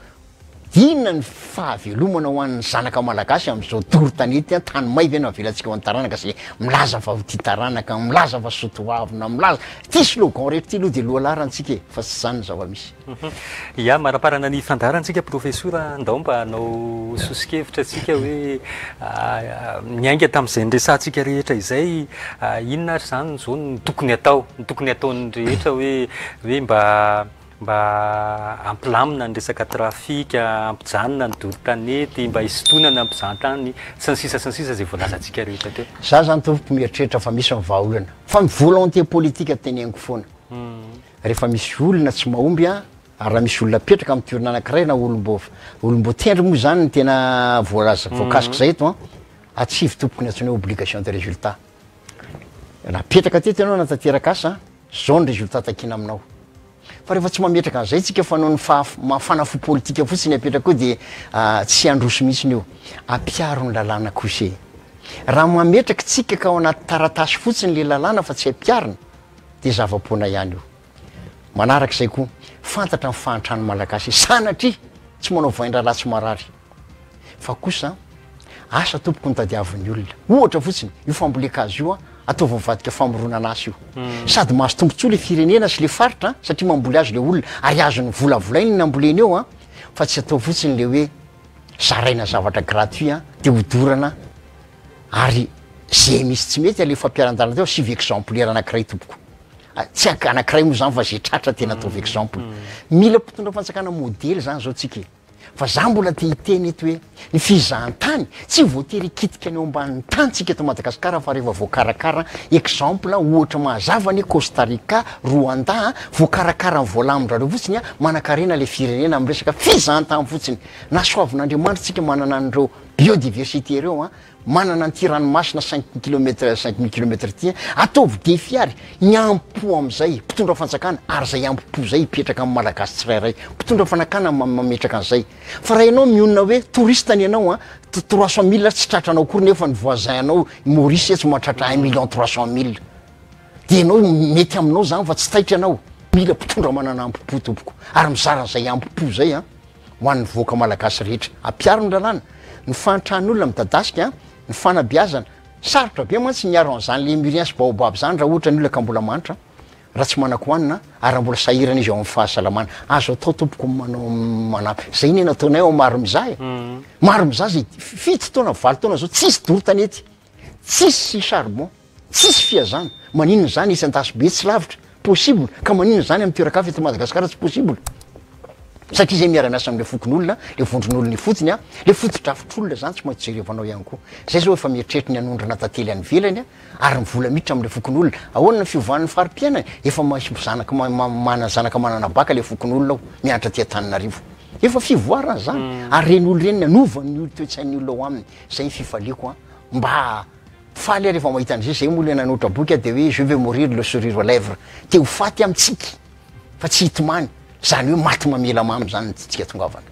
inona ny fahavelomana ho an'ny zanaka malagasy amin'izao doro tanety an, tany may ve no avelantsika ho an'ny taranaka izay milaza fa ho tia taranaka, milaza fa soa toavina, milaza, ity slogan rehetra ity aloha dia lohalaharantsika e, fa tsy izany ny zava-misy. Ya, maraparana ny fandaharantsika Profesora, ndao mba hanao soso-kevitra tsika hoe niainga tamin'izay niresahantsika rehetra izay, inona ary izany izao no tokony atao, ny tokony ataon'ny rehetra hoe hoe mba mba hampilamina ny resaka trafika, hampijanona ny doro tanety, mba hisintonana ny mpizahantany, sy ny sisa sy ny sisa izay voalazantsika rehetra teo. Za zany tompoko mieritreritra fa misy ny vahaolana, fa ny volonté politique teneniko foana. Rehefa misy olona tsy mahomby an, ary raha misy olona apetraka amin'ny toerana anankiray na olom-boa olom-boatendry moa izany no tena voalaza voakasika izay eto an, atsivy tompoko ny antsoina hoe obligation de résultat. Napetraka teto ianao nanatanteraka asa, zao ny résultat takiana aminao. Fa rehefa tsy mametraka an'izay tsika fa noho ny faha- mafana fo politika fotsiny apetraka eo dia tsy handroso mihitsiny io. Ampiaro ny lalàna kosa e. Raha mametraka tsika ka ao anaty taratasy fotsiny le lalàna fa tsy ampiharina dia zava-poana ihany io. Manaraka izay koa, fantatra ny fahantran'ny Malagasy, sanatria tsy manao vain-draharaha tsy marary. Fa kosa, asa tompoko no tadiavin'ny olona. Ohatra fotsiny, io fambolen-kazo io, ataovy mivadika famoronana asa io. Sady mahazo tombontsoa le firenena sy le faritra, satria mamboly hazo le olona, ary azony volavolainy ny namboleny eo, fa tsy atao fotsiny le hoe zaraina zavatra gratuit dia hodorana ary ze misy tsy mety alefa ampiaran-dalana teo asivy exemplaire anakiray tompoko. Tsy anakiray moa zany fa ze tratra tena ataovy exemple. Mila mpitondra fanjakana modely zany zao tsika e. Fa za mbola te hiteny eto hoe ny fizahantany tsy voatery hikitika ny ao ambanin'ny tany tsika eto Madagasikara fa rehefa voakarakara, exemple ohatra mahazava anie Costa Rica, Rwanda, voakarakara ny voalamin-drareo fotsiny a, manankarena le firenena amin'ny resaka fizahantany fotsiny. Nasoavin'Andriamanitra tsika manana an'ireo biodiversité ireo an, manana an'ity ranomasina cinq kilomètre, 5000 kilomètre ity an, ataovy défi ary ny ampo amin'izay mpitondra fanjakana ary izay ampo izay hipetraka amin'ny malagasy tsirairay, mpitondra fanakana mametraka an'izay, fa raha ianao mionona hoe touriste ny anao an, 300 mille tsy tratranao akory nefa ny voisin anao Maurice etsy mahatratra 1 million 300 mille, de ianao mety aminao zany fa tsy taitra ianao. Mila mpitondra manana ampo tompoko ary mizara an'izay ampo zay an ho an'ny vahoaka malagasy rehetra. Ampiaro ny lalàna, ny fahantran'olona midadasika, ny fanabeazana. Sarotra be mantsy ny miaro an'izany lémurien sy baobab zany raha ohatra ny olona ka mbola mahantra, raha tsy manan-kohanina ary raha mbola sahirana izy ao amin'ny fahasalamana. Azo atao tompoko ny manao manampy. Zay anie nataonay ao Maromizaha e. Maromizaha zay 7 taona 8 taona zao tsisy doro tanety, tsisy charbon. Tsisy fihazana. Maninona izany etsy Andasibe tsy lavitra? Possible. Ka maninona izany amin'ny toeran-kafa eto Madagasikara tsy possible? Satria izay miara-miasa amin'ilay fokonolona, ilay vondron'olona ifotony, ilay fotodrafitr'olona izany tsy maintsy jerevanao ihany koa. Izay izao efa mieritreritra ny hanondrana tantely any ivelany ary ny vola miditra amin'ilay fokonolona. Ahoana ny fiovan'ny fari-piainany? Efa misy zanaka manana zanaka manana baka ilay fokonolona ao, mianatra aty Antananarivo. Efa fivoarana izany. Ary ireny olona ireny nanova ny toe-tsain'ny olona ao aminy. Izay ny fifaliako an. Mba Faly aho rehefa mahita an'izay, zay moa le nanotra boky aho de hoe je vais mourir le sourire aux lèvres, te ho faty aho mitsiky fa tsy hitomany, zany hoe maty mamela mamy zany ny tiantsika tongavana.